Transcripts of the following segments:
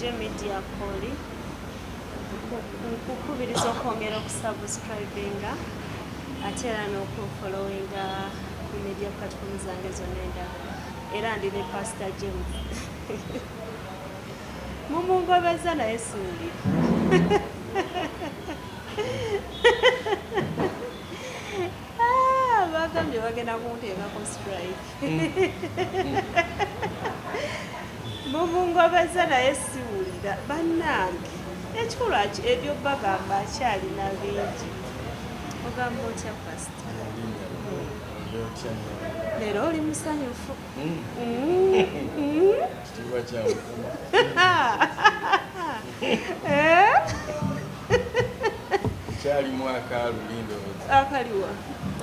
J Media Koli. Nkukubiriza okwongera okusubscribinga ate era n'okufollowinga ku media platform zange zonna endala. Era ndi ne Pastor James. Mumungobeza naye siwulira. Ah, bagambye bagenda kunteekako strike. Mumungobeza naye siwulira bannange. Ekikulu ebyo bagamba akyalina bingi. Ogamba otya Pastor? Leero oli musanyufu. Kitiibwa kya Mukama. Eh? Kyalimu akaaluli ndowooza. Akaliwa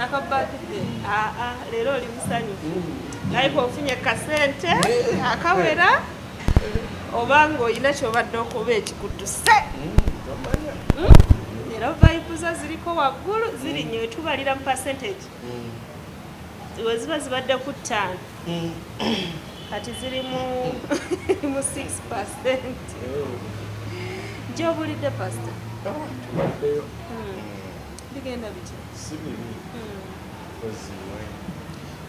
akabakidde. Aa, leero oli musanyufu. Naye ofunye kasente akawera oba ng'olina kyobadde okuba ekikudduse. Tomanya. Leero vibe zo ziriko waggulu, ziri nnyo etubalira mu percentage. We ziba zibadde ku 5, kati ziri mu 6%. Gy'obulidde, Pastor? Tubaddeyo. Bigenda bitya? Si bibi. Oziwe.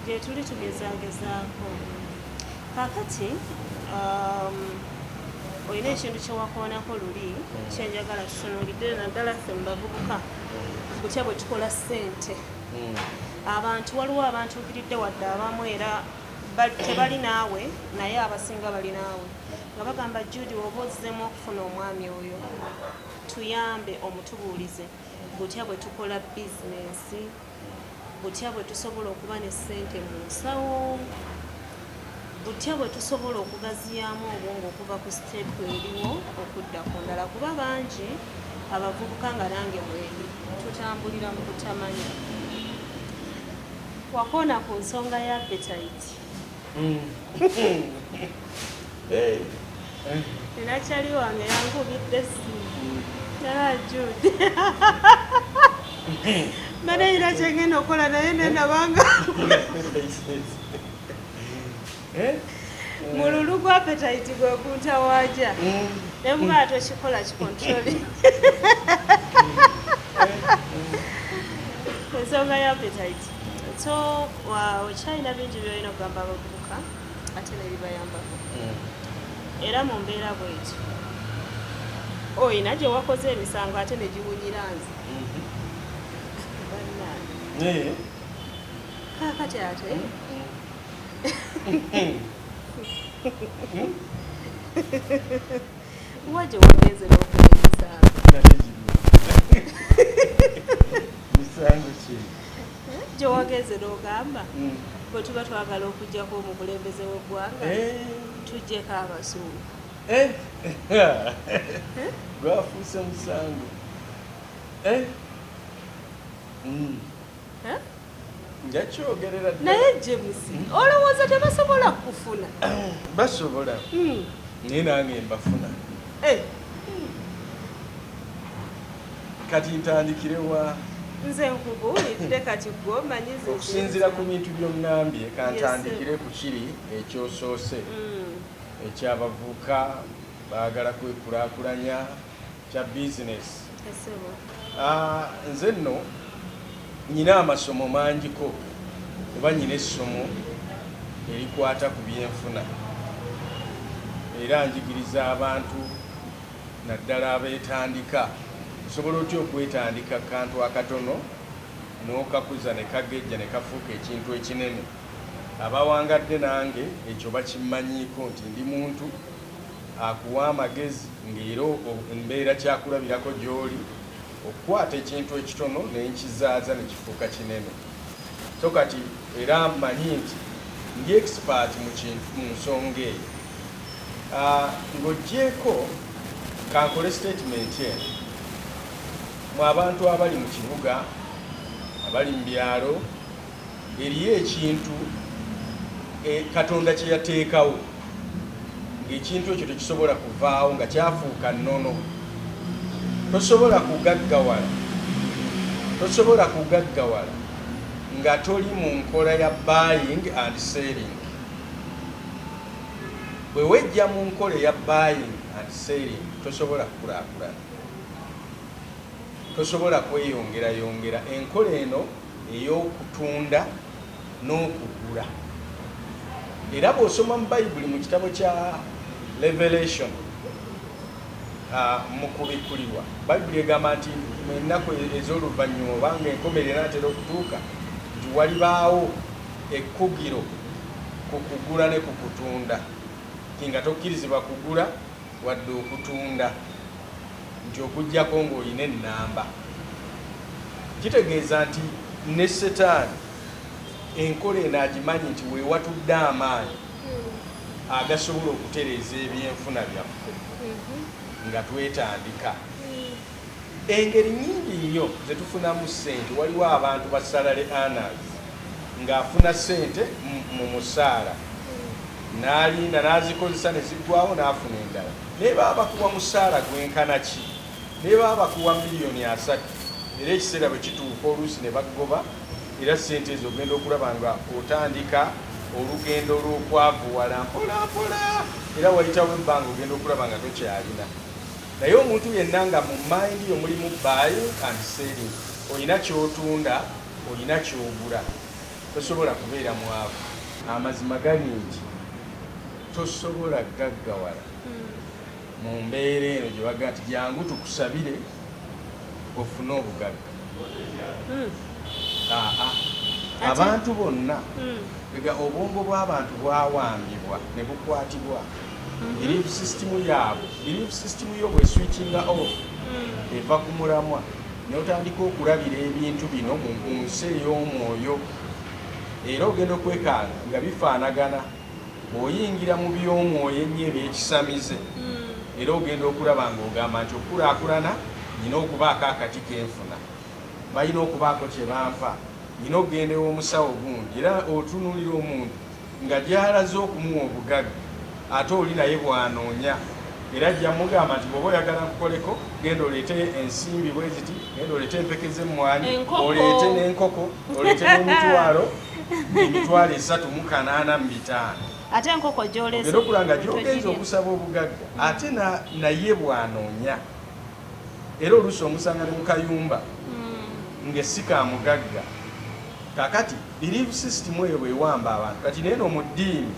Gye tuli tugezaagezaako. Kaakati olina ekintu kyewakoonako luli kyenjagala tutunuulidde, naddala ffe mu bavubuka, butya bwe tukola ssente. Abantu, waliwo abantuukiridde, wadde abamu era tebali naawe, naye abasinga bali naawe, nga bagamba, "Judy, oba ozzeemu okufuna omwami oyo, tuyambe omutubuulize butya bwe tukola bizinensi, butya bwe tusobola okuba ne ssente mu nsawo, butya bwe tusobola okugaziyaamu obwongo okuva ku step eriwo okudda ku ndala," kuba bangi abavubuka nga nange mwendi tutambulira mu butamanya. Wakoona ku nsonga ya appetite. Ninakyali wange yankubidde essimu yala, "Jude, mbadde nyina kyengenda okukola," naye nendabanga mululu gwa appetite gwe guntawaaja, nemugala tokikola, kicontrol. Ensonga ya appetite, so okyalina bingi byolina okugamba abavubuka ate nebibayambako. Era mu mbeera bwetyo oyina gye wakoze emisango ate ne giwunyira nze. Bannange, kaakati ate wa gye wagenze n'okuba emisango? Misango ki? Gye wagenze n'ogamba bwe tuba twagala okugjako omukulembeze w'eggwanga, tuggyeko abazungu. Gwafuuse musango? Eh? Njakyogerera ddala. Naye James, olowooza tebasobola kufuna? Basobola, naye nange mbafuna. Kati ntandikire wa? Nze nkubuulidde, kati gwe omanyi ze. Okusinziira ku bintu by'oŋŋambye, kantandikire ku kiri ekyosoose, ekyabavubuka baagala kwekulaakulanya kya bizinesi. Esebo. Ah, nze nno nyina amasomo mangiko, oba nyina essomo erikwata ku byenfuna, era njigiriza abantu, naddala abeetandika. Osobola otya okwetandika kantu akatono n'okakuza ne kagejja ne kafuuka ekintu ekinene? Abawangadde nange ekyo bakimmanyiiko nti ndi muntu akuwa amagezi, ng'era mbeera kyakulabirako gy'oli okukwata ekintu ekitono nenkizaaza ne kifuuka kinene. So kati era mmanyi nti ndi expert mu kintu, mu nsonga eyo. Ah, ng'oggyeeko, kankole statement eno mu abantu abali mu kibuga, abali mu byalo: eriyo ekintu Katonda kye yateekawo, ng'ekintu ekyo tekisobola kuvaawo, nga kyafuuka nnono. Tosobola kugaggawala, tosobola kugaggawala nga toli mu nkola ya buying and selling. Bwe wejja mu nkola eya buying and selling, tosobola kukulaakulana, tosobola kweyongerayongera. Enkola eno ey'okutunda n'okugula, era bw'osoma mu Bayibuli, mu kitabo kya Revelation, mu Kubikkulirwa, Bayibuli egamba nti mu ennaku ez'oluvannyuma, obanga enkomerero enaatera okutuuka, nti walibaawo ekkugiro ku kugula ne ku kutunda, nti nga tokkirizibwa kugula wadde okutunda, nti okugjako ng'olina ennamba. Kitegeeza nti ne Setaani enkola eno agimanyi nti weewatudde amaanyi agasobola okutereeza ebyenfuna byaffe nga twetandika. Engeri nyingi nnyo zetufunamu ssente. Waliwo abantu ba salary earners, ng'afuna ssente mu musaala, n'alinda n'azikozesa ne ziggwawo, n'afuna endala. Naye baba bakuwa musaala gwenkana ki, naye baba bakuwa 30 miliyoni, era ekiseera bwe kituuka oluusi ne baggoba, era ssente ezo ogenda okulaba nga otandika olugendo lw'okwavuwala mpola mpola, era wayitawo ebbanga ogenda okulaba nga tokyalina. Naye omuntu yenna nga mu mind yo mulimu buying and selling, olina kyotunda, olina kyogula, tosobola kubeera mwavu. Amazima gali nti tosobola gaggawala mu mbeera eno gye baga nti jangu tukusabire ofune obugagga. Aa, abantu bonna ega obwongo bw'abantu bwawambibwa ne bukwatibwa belief system yaabwe. Belief system yo bweswitchinga off, eva ku mulamwa, n'otandika okulabira ebintu bino mu nsi ey'omwoyo, era ogenda okwekanga nga bifaanagana. Bw'oyingira mu by'omwoyo ennyo ebyekisamize, era ogenda okulaba ng'ogamba nti okukulaakulana nyina okubaako akati kenfuna, balina okubaako kye banfa, nyina okugenda ew'omusawo gundi. Era otunuulira omuntu nga gy'alaze okumuwa obugagga, ate oli naye bw'anoonya, era ajja mugamba nti bw'oba oyagala nkukoleko, genda oleete ensimbi bwe ziti, genda oleete empeke z'emmwanyi, oleete n'enkoko, oleete n'emitwalo 385,000. Ate enkoko gy'oleese Ogenda okulaba nga gy'ogenza okusaba obugagga, ate naye bw'anoonya, era oluusi omusanga ne mu kayumba ng'essi ka mugagga. Kakati belief system eyo bwewamba abantu, kati naye no mu ddiini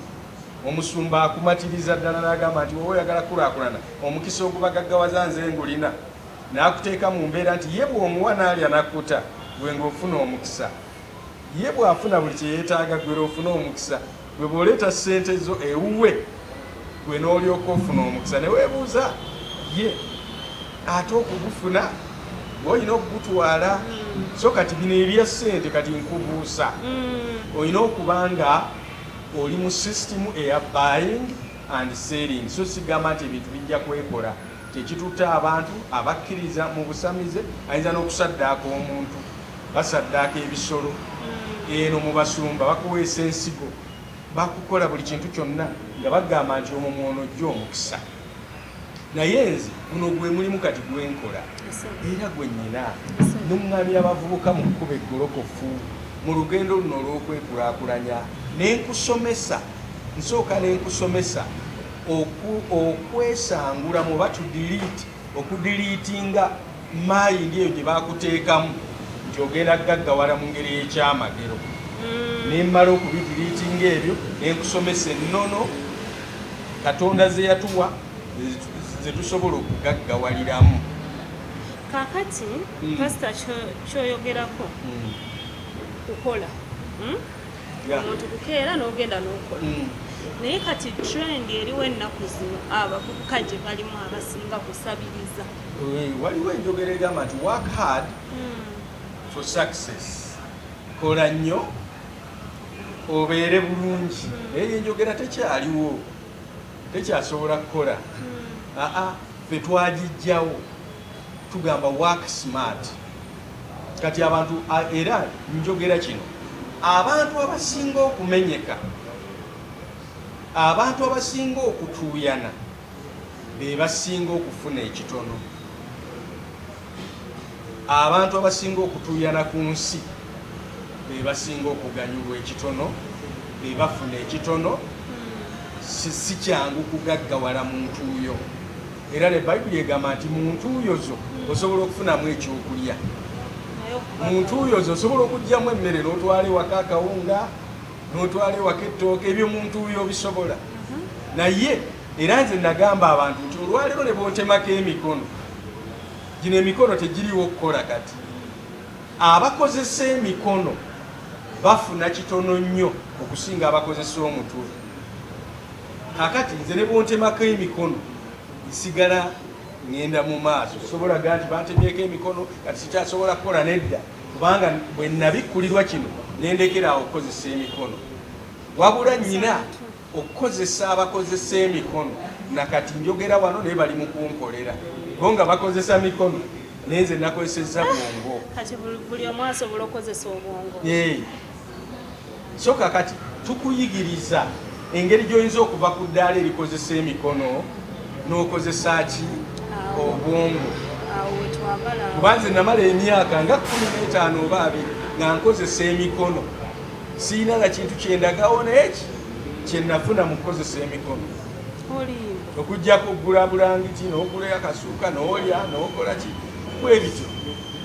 omusumba akumatiriza ddala n'agamba nti wowe oyagala kulaakulana, omukisa ogubagaggawaza nze ngulina, n'akuteeka mu mbeera nti ye bw'omuwa n'alya n'akkuta, gwe ng'ofuna omukisa. Ye bw'afuna buli kye yeetaaga, gwe ofuna omukisa. Gwe bw'oleeta ssente zo ewuwe, gwe n'olyoka ofuna omukisa. Ne weebuuza, ye ate okugufuna olina okugutwala? So kati bino ebya ssente, kati nkubuusa, olina okuba nga oli mu system eya buying and selling. So sigamba nti ebintu bijja kwekola. Kyekitutte abantu abakkiriza mu busamize, ayinza n'okusaddaaka omuntu, basaddaaka ebisolo eno mu basumba, bakuweesa ensigo, bakukola buli kintu kyonna nga bagamba nti omwo mwonojja omukisa. Naye nze guno gwe mulimu kati gwenkola, era gwe nyina nuŋŋamya abavubuka mu kkuba eggolokofu mu lugendo luno olw'okwekulaakulanya. Nenkusomesa, nsooka nenkusomesa okwesangulamu oba to delete, okudeletinga mind eyo gye bakuteekamu nti ogenda gaggawala mu ngeri y'ekyamagero. Nemmala okubideletinga ebyo, nenkusomesa ennono Katonda ze yatuwa ze tusobola okugaggawaliramu. Kakati pasita, kyoyogerako kukola, Omuntu kukeera n'ogenda n'okola. Naye kati trend eriwo ennaku zino, abavubuka gye balimu abasinga kusabiriza. Waliwo enjogera egamba nti work hard for success, kola nnyo obeere bulungi. Naye enjogera tekyaliwo, tekyasobola kukola. Aa, ffe twagijjawo, tugamba work smart. Kati abantu era njogera kino, abantu abasinga okumenyeka, abantu abasinga okutuuyana, be basinga okufuna ekitono. Abantu abasinga okutuuyana ku nsi be basinga okuganyulwa ekitono, be bafuna ekitono. Si kyangu kugaggawala mu ntuuyo. Era ne Bayibuli egamba nti mu ntuuyo zo osobola okufunamu ekyokulya. Mu ntuuyo zo osobola okuggyamu emmere n'otwala ewaka akawunga, n'otwala ewaka ettooke, ebyo mu ntuuyo obisobola. Naye era nze nagamba abantu nti olwaleero ne bontemako emikono gino, emikono tegiriwo okukola. Kati abakozesa emikono bafuna kitono nnyo okusinga abakozesa omutwe. Kakati nze ne bontemako emikono, nsigala ŋŋenda mu maaso. Sobola ga nti bantemyeko emikono, kati sikyasobola kukola. Nedda, kubanga bwe nabikkulirwa kino, nendekera awo okukozesa emikono, wabula nyina okukozesa abakozesa emikono. Nakati njogera wano, naye bali mu kunkolera bo nga bakozesa mikono, naye nze nakozesezza bwongo. Kati buli omu asobola okukozesa obwongo. So kakati tukuyigiriza engeri gy'oyinza okuva ku ddaala erikozesa emikono n'okozesa ki? Obwongo. Awo wetwagala. Kuba nze namala emyaka nga 15 oba 20 nga nkozesa emikono, siina na kintu kyendagawo, naye ki kyenafuna mu kukozesa emikono? Olimba. Okujjako okugula bulangiti, n'ogula akasuuka, n'olya, n'okola ki, bwe bityo.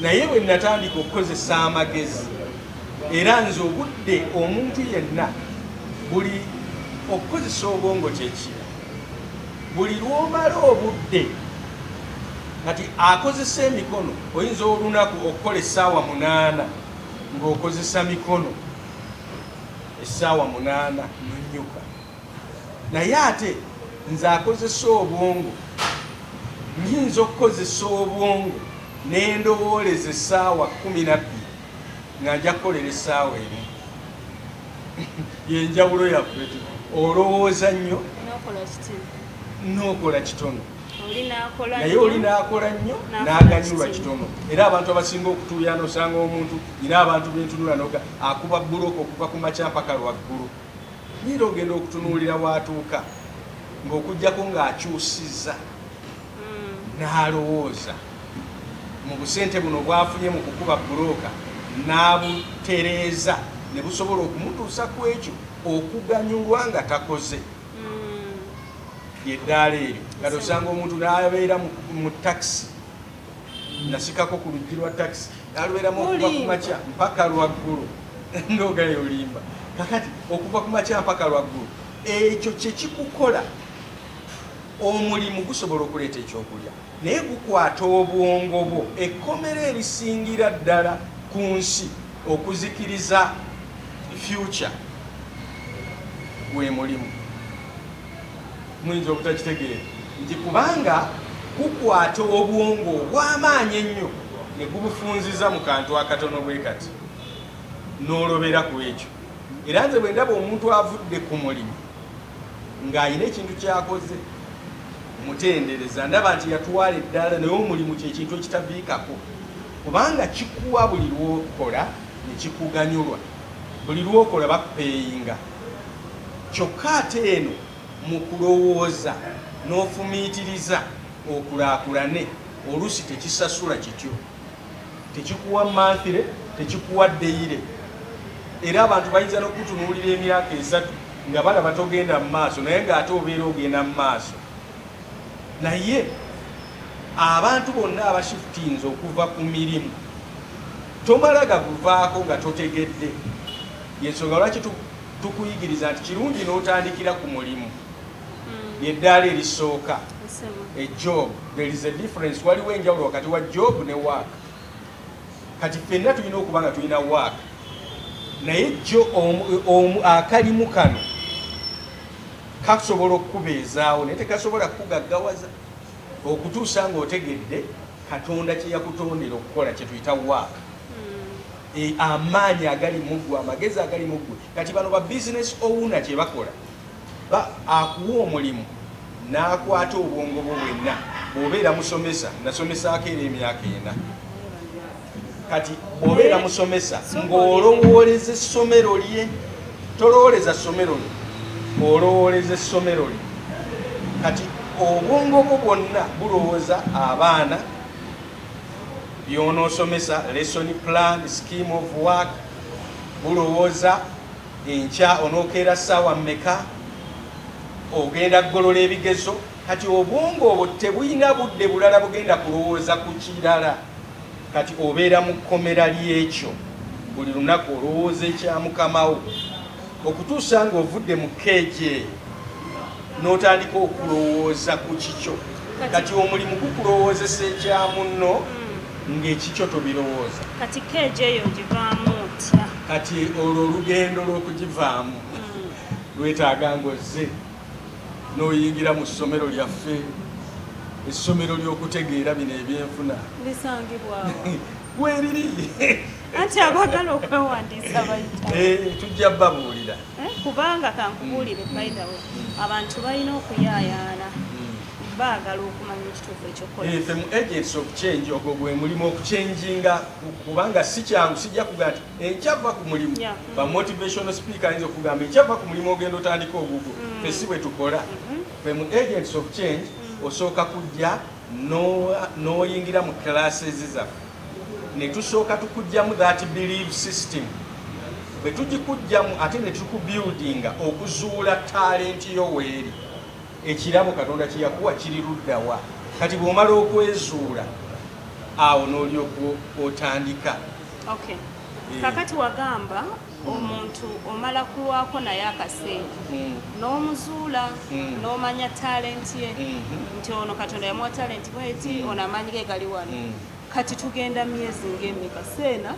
Naye bwe natandika okukozesa amagezi, era nze obudde, omuntu yenna buli okukozesa obwongo kyeki, buli lwomala obudde. Kati akozesa emikono, oyinza olunaku okukola essaawa 8 ng'okozesa mikono, essaawa 8 nonyuka. Naye ate nze akozesa obwongo, nyinza okukozesa obwongo nendowooleza essaawa 12 nga nja kukolera essaawa 1. Yenjawulo yaffe. Ti olowooza nnyo n'okola kitono. N'okola kitono. Oli n'akola Naye nnyo, oli n'akola nnyo n'akola n'aganyulwa kitono. Kitono. Era abantu abasinga okutuuyana, osanga omuntu nyina abantu bentunula noga akuba buloko okuva ku makya mpaka lwaggulu, niera ogenda okutunuulira waatuuka ng'okugjako ng'akyusiza n'alowooza mu busente buno bwafunye mu kukuba bulooka, n'abutereeza ne busobola okumutuusa ku ekyo okuganyulwa nga takoze. Lyeddaala eryo. Kati osanga omuntu n'abeera mu takisi, nasikako ku luggi lwa takisi, n'alubeeramu okuva ku Olimba. makya mpaka lwaggulu. Ng'ogaye olimba. Kakati okuva ku makya mpaka lwaggulu, ekyo kyekikukola omulimu gusobola okuleeta ekyokulya, naye gukwata obwongo bwo. Ekkomera erisingira ddala ku nsi okuzikiriza future gwe mulimu. Muyinza obutakitegeera nti kubanga gukwata obwongo obw'amaanyi ennyo ne gubufunziza mu kantu akatono bwe kati, n'olobera ku ekyo. Era nze bwe ndaba omuntu avudde ku mulimu ng'alina ekintu kyakoze, mutendereza, ndaba nti yatwala eddaala. Naye omulimu kyekintu ekitaviikako, kubanga kikuwa buli lwokola ne kikuganyulwa, buli lwokola bakupeyinga. Kyokka ate eno mu kulowooza n'ofumiitiriza okulaakulane, oluusi tekisasula kityo, tekikuwa monthly, tekikuwa daily. Era abantu bayinza n'okutunuulira emyaka 3 nga balaba togenda mu maaso, naye ng'ate obeera ogenda mu maaso. Naye abantu bonna abashifutinze okuva ku mirimu, tomala gaguvaako nga totegedde. Yensonga lwaki tukuyigiriza nti kirungi n'otandikira ku mulimu, lyeddaala erisooka, a job. There is a difference, waliwo enjawulo wakati wa job ne work. Kati ffenna tulina okuba nga tulina work, naye jo akalimu kano kasobola okukubeezaawo, naye tekasobola kukugaggawaza okutuusa ng'otegedde Katonda kye yakutondera okukola, kye tuyita work. Amaanyi agali mu ggwe, amagezi agali mu ggwe. Kati bano ba business owner kye bakola, akuwa omulimu n'akwata obwongo bwo bwenna. Bw'obeera musomesa, nasomesaako era emyaka 4, kati bw'obeera musomesa ng'olowooleza essomero lye, tolowooleza ssomero lye, olowooleza essomero lye. Kati obwongo bwo bwonna bulowooza abaana byonoosomesa, lesson plan, scheme of work, bulowooza enkya onookeera ssaawa mmeka. Ogenda kugolola ebigezo. Kati obwongo obwo tebulina budde bulala bugenda kulowooza ku kirala. Kati obeera mu kkomera ly'ekyo, buli lunaku olowooza ekya mukamawo, okutuusa ng'ovudde mu cage eyo n'otandika okulowooza ku kikyo. Kati omulimu gukulowoozesa ekya munno, ng'ekikyo tobirowooza. Kati cage eyo ogivaamu otya? Kati olwo olugendo lw'okugivaamu lwetaaga ng'ozze n'oyingira mu ssomero lyaffe, essomero ly'okutegeera bino ebyenfuna. Lisangibwawo? Weeriri. Anti abaagala okwewandiisa bayita? Tujja babuulira. Kubanga kankubuulire, by the way, abantu balina okuyaayaana, baagala okumanya ekituufu ekyokukola. Ffe mu Agents of Change, ogwo gwe mulimu, okuchanginga, kubanga si kyangu. Sijja kugaa nti enkyava ku mulimu. Ba motivational speaker ayinza okugamba enkyava ku mulimu, ogenda otandika ogugwo. Ffe si bwe tukola. Ffe mu Agents of Change, osooka kujja n'oyingira mu classes zaffe, ne tusooka tukugjamu that belief system. Bwe tugikugjamu, ate ne tukubuildinga okuzuula talent yo weeri, ekirabo Katonda kyeyakuwa kiri luddawa. Kati bw'omala okwezuula, awo n'olyoka otandika. Kakati wagamba omuntu omala kulwako naye akaseera n'omuzuula, n'omanya talent ye, nti ono Katonda yamuwa talent bweti, ono amaanyi ge gali wano. Kati tugenda myezi ng'emeka, seena?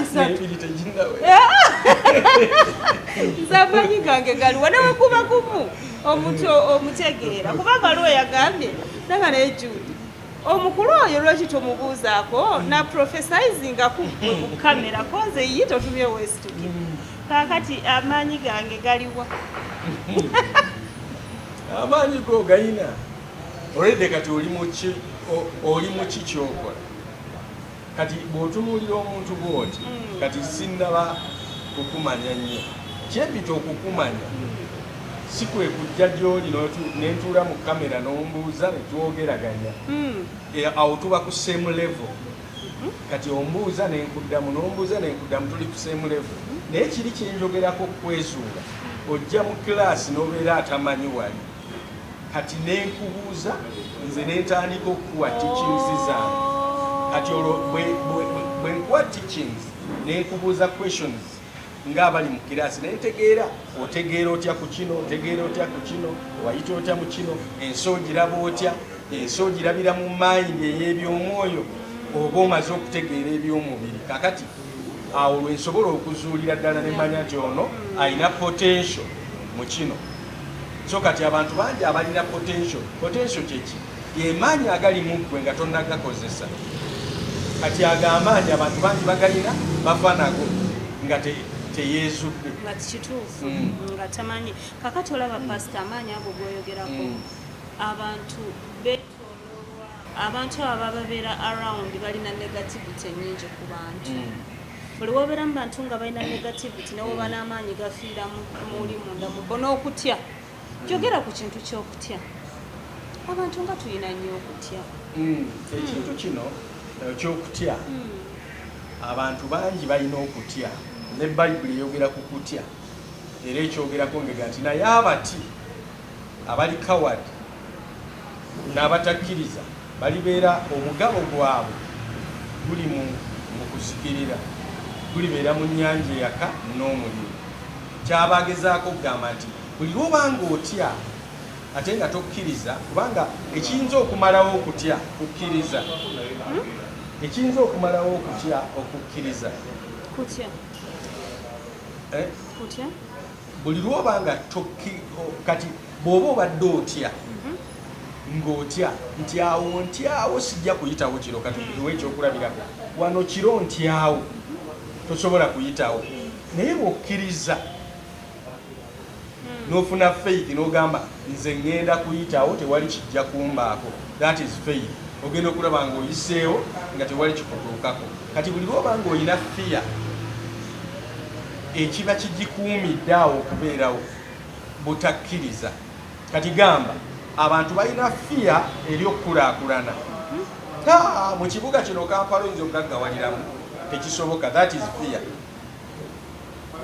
Esatu. N'ebiri teginnawe. Nze amaanyi gange galiwa? Nawe kuba gumu omuntu omutegeera, kubanga waliwo yagambye nanga naye Jude omukulu oyo, lwaki tomubuuzaako na prophesizinga ku gwe ku kamera, ko nze ye totumye weesituke. Kaakati amaanyi gange galiwa? Amaanyi go gayina olwedde. Kati oli muki? Oli muki kyokola? Kati bw'otunuulira omuntu bw'oti, kati sinnaba kukumanya nnyo. Kyempita okukumanya si kwe kujja gy'oli nentuula mu kamera n'ombuuza ne twogeraganya. Awo tuba ku same level. Kati ombuuza nenkuddamu, n'ombuuza nenkuddamu, tuli ku same level. Naye kiri kyenjogerako kwezuula, ojja mu kilaasi n'obeera atamanyi wali, kati nenkubuuza, nze nentandika okukuwa teachings zange. Kati olwo bwe nkuwa teachings, nenkubuuza questions ng'abali mu kiraasi, nentegeera otegeera otya ku kino, otegeera otya ku kino, wayita otya mu kino, ensi ogiraba otya, ensi ogirabira mu mind ey'ebyomwoyo oba omaze okutegeera ebyomubiri. Kakati awo lwensobola okuzuulira ddala nemanya nti ono alina potential mu kino. So kati abantu bangi abalina potential. Potential kyeki? Gemaanyi agali mu ggwe nga tonnagakozesa. Kati ago amaanyi abantu bangi bagalina, bafa nago nga teyeezudde. Nga kituufu. Nga tamanyi. Kakati olaba, pasita, amaanyi ago goyogerako, abantu betololwa abantu abo ababeera around balina negativity nyingi ku bantu. Buli wobeera mu bantu nga balina negativity, newoba n'amaanyi gafiira muli munda mubo n'okutya. Yogera ku kintu ky'okutya. Abantu nga tulina nnyo okutya. Ekintu kino ekyokutya, abantu bangi balina okutya, ne Bayibuli eyogera ku kutya, era ekyogerako ngega nti naye abati abali coward n'abatakkiriza balibeera, omugabo gwabwe guli mu kuzikirira, gulibeera mu nnyanja eyaka n'omuliro. Kyabagezaako okugamba nti buli lwobanga otya ate nga tokkiriza, kubanga ekiyinza okumalawo okutya kukkiriza. Ekiyinza okumalawo okutya okukkiriza. Kutya? Eh? Kutya? Buli lwobanga kati bw'oba obadde otya, ng'otya nti awo ntyawo sijja kuyitawo kiro, kati tuwe ekyokulabirako wano, kiro ntyawo tosobola kuyitawo, naye bw'okkiriza n'ofuna faith n'ogamba nze ŋŋenda kuyitawo, tewali kijja kumbaako, that is faith. Ogenda okulaba ng'oyiseewo nga tewali kikutuukako. Kati buli lwoba ng'olina fear, ekiba kigikuumidde awo okubeerawo butakkiriza. Kati gamba abantu balina fear eri okukulaakulana. Mu kibuga kino Kampala oyinza okugaggawaliramu? Tekisoboka. That is fear.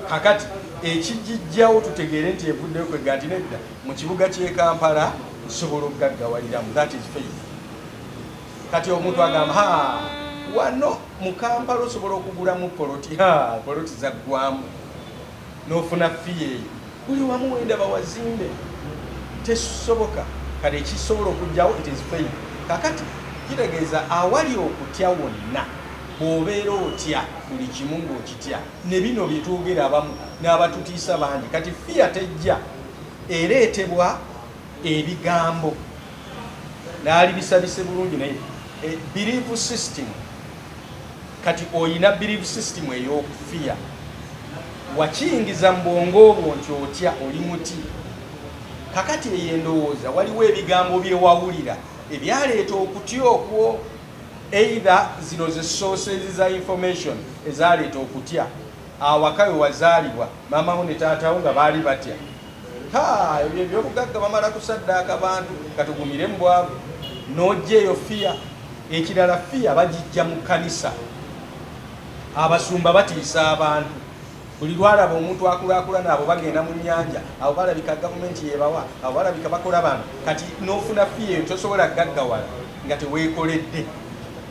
Kakati ekigijjawo tutegeere nti evuddeyo kwega nti nedda, mu kibuga ky'e Kampala nsobola okugaggawaliramu. That is faith. Kati omuntu agamba, "Ha, wano mu Kampala osobola okugulamu poloti, ha, poloti zaggwamu," n'ofuna fear eyo. Buli wamu wendaba wazimbe, tesoboka. Kati ekisobola okugjawo, it is faith. Kakati kitegeeza awali okutya wonna, bw'obeera otya buli kimu ng'okitya, ne bino bye twogera, abamu n'abatutiisa bangi. Kati fear tejja, ereetebwa ebigambo n'alibisabise bulungi, naye belief system. Kati oyina belief system ey'okufear, wakiyingiza mu bwongo obwo nti otya, oli muti. Kakati eyo endowooza, waliwo ebigambo byewawulira ebyaleeta okutya okwo, either zino ze sources za information ezaleeta okutya. Awaka we wazaalibwa, maamawo ne taatawo nga baali batya, ha, ebyo ebyobugagga bamala kusaddaaka bantu, katugumire mu bwavu, n'ojja eyo fear. Ekirala, fear bagijja mu kkanisa. Abasumba batiisa abantu. Buli lwalaba omuntu akulaakulana, abo bagenda mu nnyanja, abo balabika gavumenti yebawa, abo balabika bakola bano. Kati n'ofuna fear eyo, tosobola gaggawala nga teweekoledde.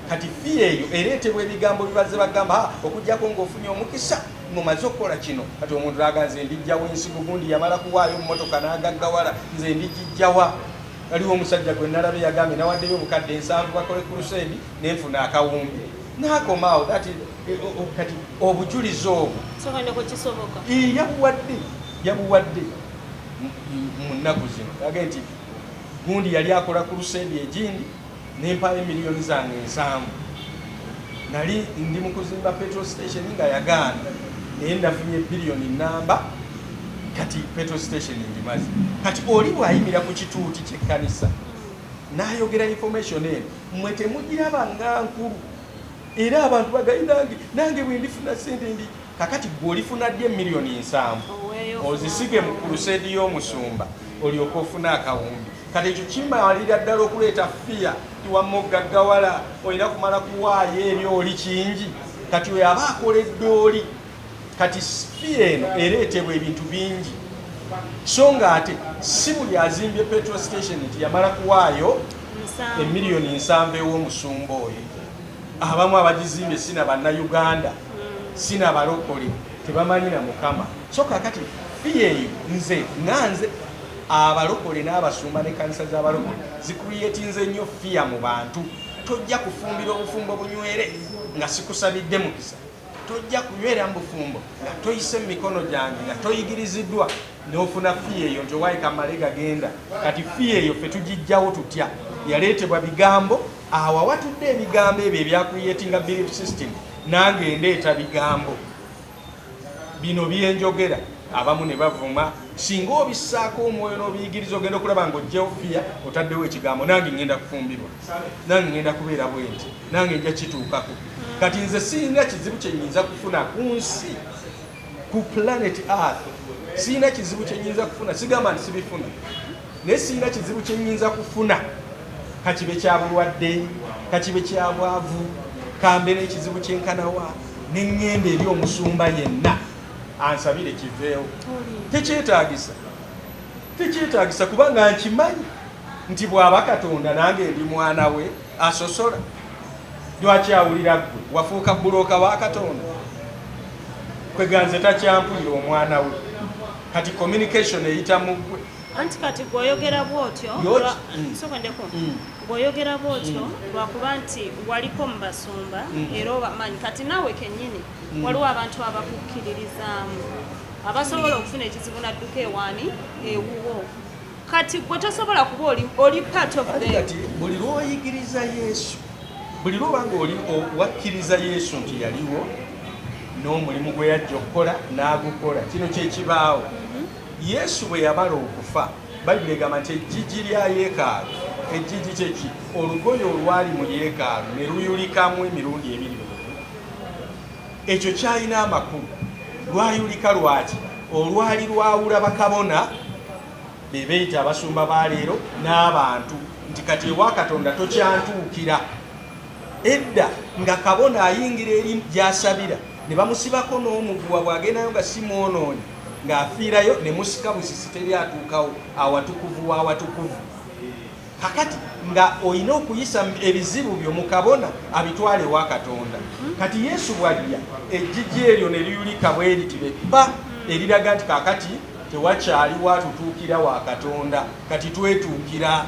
Kati fear eyo ereetebwa ebigambo bibaze bagamba, "Ah, okugjako ng'ofunye omukisa mumaze okukola kino." Kati omuntu aga, "Nze ndijjawo ensigo, gundi yamala kuwaayo mmotoka n'agaggawala, nze ndigijjawa?" Waliwo omusajja gwe nalabye yagambye, "Nawaddeyo 70,000 bakole crusade, nenfuna akawumbi," n'akomaawo. Kati obujulizi obwo Sokandeko kisoboka. Yabuwadde, yabuwadde mu nnaku zino. Agee nti gundi yali akola crusade egindi, nempayo miliyoni zange 70, nali ndi mu kuzimba petrol station nga yagaana, naye nafunye biliyoni namba, kati petrol station ngimaze. Kati oli bw'ayimira ku kituuti ky'ekkanisa n'ayogera information eno, mmwe temugiraba nga nkulu, era abantu bagayi, "Nange, nange bwe ndifuna sente ndi." Kakati gwe olifuna ddi emiliyoni 70 Oweeyo ozisige mu crusade y'omusumba olyoke ofune akawumbi? Kati ekyo kimalira ddala okuleeta fear tiwamma ogaggawala olina kumala kuwaayo eri oli kingi. Kati oyo aba akoledde oli. Kati fear eno ereetebwa ebintu bingi, so nga ate si buli azimbye petrol station nti yamala kuwaayo 70. emiliyoni 70 ew'omusumba oyo. Abamu abagizimbye sina Bannayuganda, sina balokole, tebamanyi na Mukama. So kakati fear eyo, nze nga nze, abalokole n'abasumba n'ekkanisa z'abalokole zicreatinze nnyo fear mu bantu. Tojja kufumbira obufumbo bunywere nga sikusabidde mukisa, tojja kunywera mu bufumbo nga toyise mu mikono gyange, nga toyigiriziddwa, n'ofuna fear eyo nti owaayi kamale gagenda. Kati fear eyo ffe tugijjawo tutya? Yaleetebwa bigambo. Awo awatudde ebigambo ebyo ebyacreatinga belief system, nange ndeeta bigambo bino byenjogera, abamu ne bavuma. Singa obissaako omwoyo n'obiyigiriza, ogenda okulaba nga ojjewo fear, otaddewo ekigambo, "Nange ngenda kufumbirwa, nange ngenda kubeera bwe nti, nange nja kituukako." Kati nze sirina kizibu kyenyinza kufuna ku nsi, ku planet Earth sirina kizibu kyenyinza kufuna. Sigamba nti sibifuna, naye sirina kizibu kyenyinza kufuna, kakibe kya bulwadde, kakibe kya bwavu, kambe n'ekizibu kyenkanawa, neŋŋenda eri omusumba yenna ansabire kiveewo. Tekyetaagisa, tekyetaagisa, kubanga nkimanyi nti bw'aba Katonda nange ndi mwana we asosola. Lwaki awulira ggwe wafuuka broker wa Katonda? Kweganze takyampulira omwana we. Kati communication eyita mu ggwe. Anti kati gweoyogera bwotyo sokondeko, gweoyogera bwotyo lwakuba nti waliko mu basumba era obamanyi. Kati naawe kennyini waliwo abantu abakukkiririzaamu abasobola okufuna ekizibu nadduka ewaani ewuwo. Kati gwe tosobola kuba oli part of Ati them. Kati buli lwoyigiriza Yesu, buli lwoba nga oli wakkiriza Yesu nti yaliwo n'omulimu gwe yajja okukola n'agukola, kino kyekibaawo. Yesu bwe yamala okufa, Bayibuli egamba nti ejjigi lya yeekaalu, ejjigi kyeki? Olugoye olwali mu yeekaalu ne luyulikamu emirundi ebiri. Ekyo kyalina amakulu. Lwayulika lwaki? Olwali lwawula bakabona be beeyita abasumba ba leero n'abantu, nti kati ewa Katonda tokyantuukira. Edda nga kabona ayingira eri gy'asabira. Ne bamusibako n'omuguwa, bw'agendayo nga si mwonoonyi ng'afiirayo, ne musika busisi, teri atuukawo awatukuvu w'awatukuvu. Kakati nga olina okuyisa ebizibu byo mu kabona abitwale ewa Katonda. Kati Yesu bw'ajja, ejjiji eryo ne liyulika bwe riti pa, eriraga nti kakati tewakyali watutuukira wa Katonda, kati twetuukira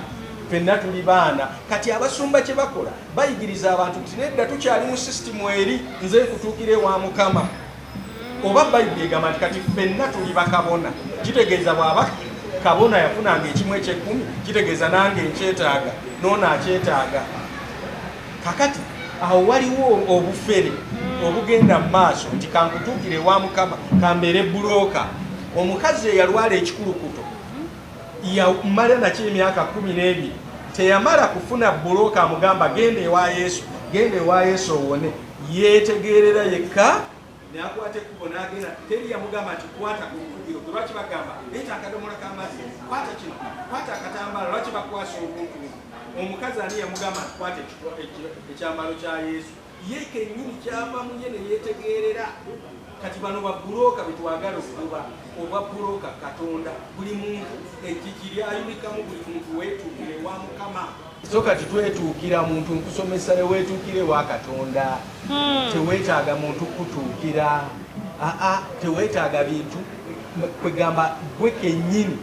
ffenna, tuli baana. Kati abasumba kye bakola, bayigiriza abantu nti nedda, tukyali mu sisitimu eri, nze nkutuukira ewa Mukama. Oba Bayibuli egamba nti kati ffenna tuli bakabona, kitegeeza bw'aba kabona yafunanga ekimu ekyekkumi, kitegeeza nange nkyetaaga, noono akyetaaga. Kakati awo waliwo obufere obugenda mu maaso nti kankutuukire ewa Mukama, kambeere broker. Omukazi eyalwala ekikulukuto yamala nakyo emyaka 12, teyamala kufuna broker amugamba genda ewa Yesu, genda ewa Yesu owone. Yeetegerera yekka nakwata ekkubo n'agenda. Teri yamugamba nti kwata ku lukugiro. Gwe lwaki bagamba leeta akadomola k'amazzi, kwata kino, kwata akatambaala? Lwaki bakwasa obuntu? Omukazi ani yamugamba nti kwata ekyambalo kya Yesu? Ye kennyini kyava mu ye ne yeetegerera. Kati bano babroker betwagala okuba obwa broker. Katonda buli muntu ejjiji lyayulikamu, buli muntu weetuukire ewa Mukama. So kati twetuukira muntu nkusomesa ne weetuukira ewa Katonda. Teweetaaga muntu kutuukira, aa, teweetaaga bintu. Kwegamba gwe kennyini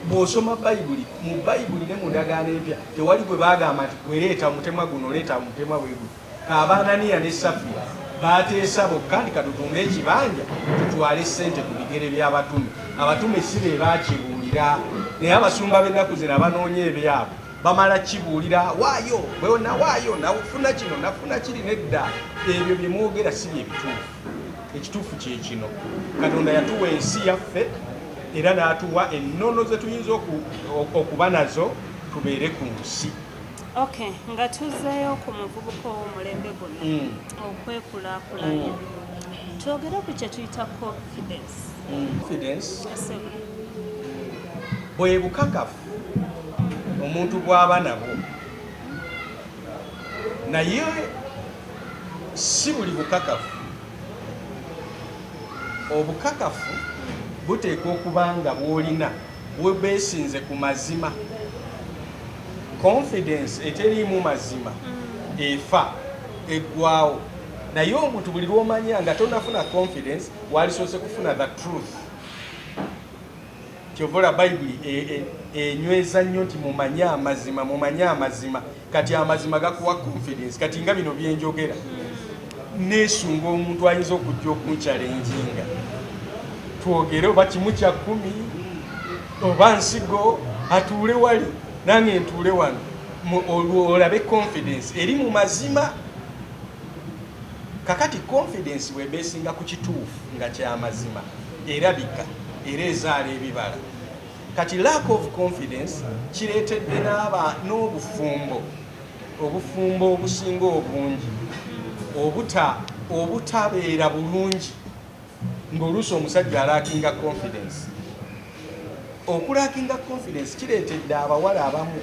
bw'osoma Bayibuli, mu Bayibuli ne mu Ndagaano Empya tewali gwe bagamba nti gwereeta omutemwa guno, leeta omutemwa bwe guno. Kaabaananiya ne Safira bateesa bokka nti katutunde ekibanja tutwale sente ku bigere by'abatume. Abatume si be bakibuulira, naye abasumba b'ennaku zino abanoonya ebyabwe bamala kibuulira, waayo bwena, waayo nafuna kino, nafuna kiri. Nedda, ebyo bye mwogera si bye bituufu. Ekituufu kye kino: Katonda yatuwa ensi yaffe era n'atuwa ennono ze tuyinza okuba nazo tubeere ku nsi. Okay, nga tuzzeeyo ku muvubuka ow'omulembe guno okwekulaakulanya, twogere ku kye tuyita confidence. Confidence Ese- bwe bukakafu omuntu bw'aba nabwo, naye si buli bukakafu. Obukakafu buteekwa okuba nga bw'olina bwebeesinze ku mazima. Confidence eteriimu mazima efa, eggwawo. Naye omuntu buli lwomanya nga tonafuna confidence, walisoose kufuna the truth. Kyova Bayibuli enyweza nnyo nti mumanye amazima, mumanye amazima. Kati amazima gakuwa confidence. Kati nga bino byenjogera, neesunga omuntu ayinza okujja okunchallenginga, twogere oba kimu kya kkumi oba nsigo, atuule wali nange ntuule wano. Olwo olabe confidence eri mu mazima. Kakati confidence bwebeesinga ku kituufu nga kyamazima, erabika era ezaala ebibala. Kati lack of confidence kireetedde n'aba n'obufumbo, obufumbo obusinga obungi obutabeera bulungi, ng'oluusi omusajja alackinga confidence. Okulackinga confidence kireetedde abawala abamu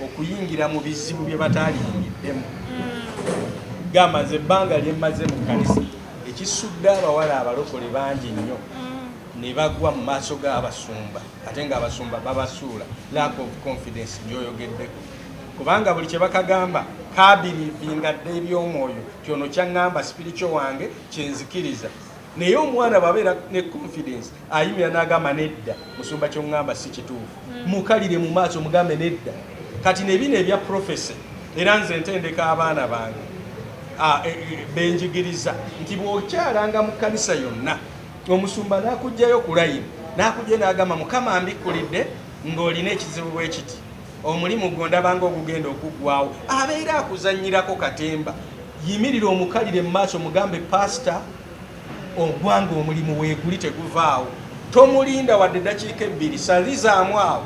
okuyingira mu bizibu bye bataaliyingiddemu. Gamba nze ebbanga lye mmaze mu kkanisa, ekisudde abawala abalokole bangi nnyo ne bagwa mu maaso g'abasumba, ate ng'abasumba babasuula, lack of confidence gyoyogeddeko, kubanga buli kye bakagamba kabelievinga dda eby'omwoyo, kyono kyaŋŋamba spiritual wange kyenzikiriza. Naye omwana bw'abeera ne confidence, ayimira n'agamba nedda musumba, kyoŋŋamba si kituufu. Mukalire mu maaso, mugambe nedda. Kati nebino ebya prophecy, era nze ntendeka abaana bange benjigiriza nti bw'okyalanga mu kkanisa yonna, omusumba n'akugjayo ku layini, n'akugjayo n'agamba, "Mukama ambikkulidde ng'olina ekizibu bwe kiti, omulimu gwo ndabanga ogugenda okuggwawo," abeera akuzannyirako katemba. Yimirira omukalire mu maaso, mugambe, "Pasita, ogwanga omulimu weeguli teguvaawo." Tomulinda wadde eddakiika 2, salizaamu awo.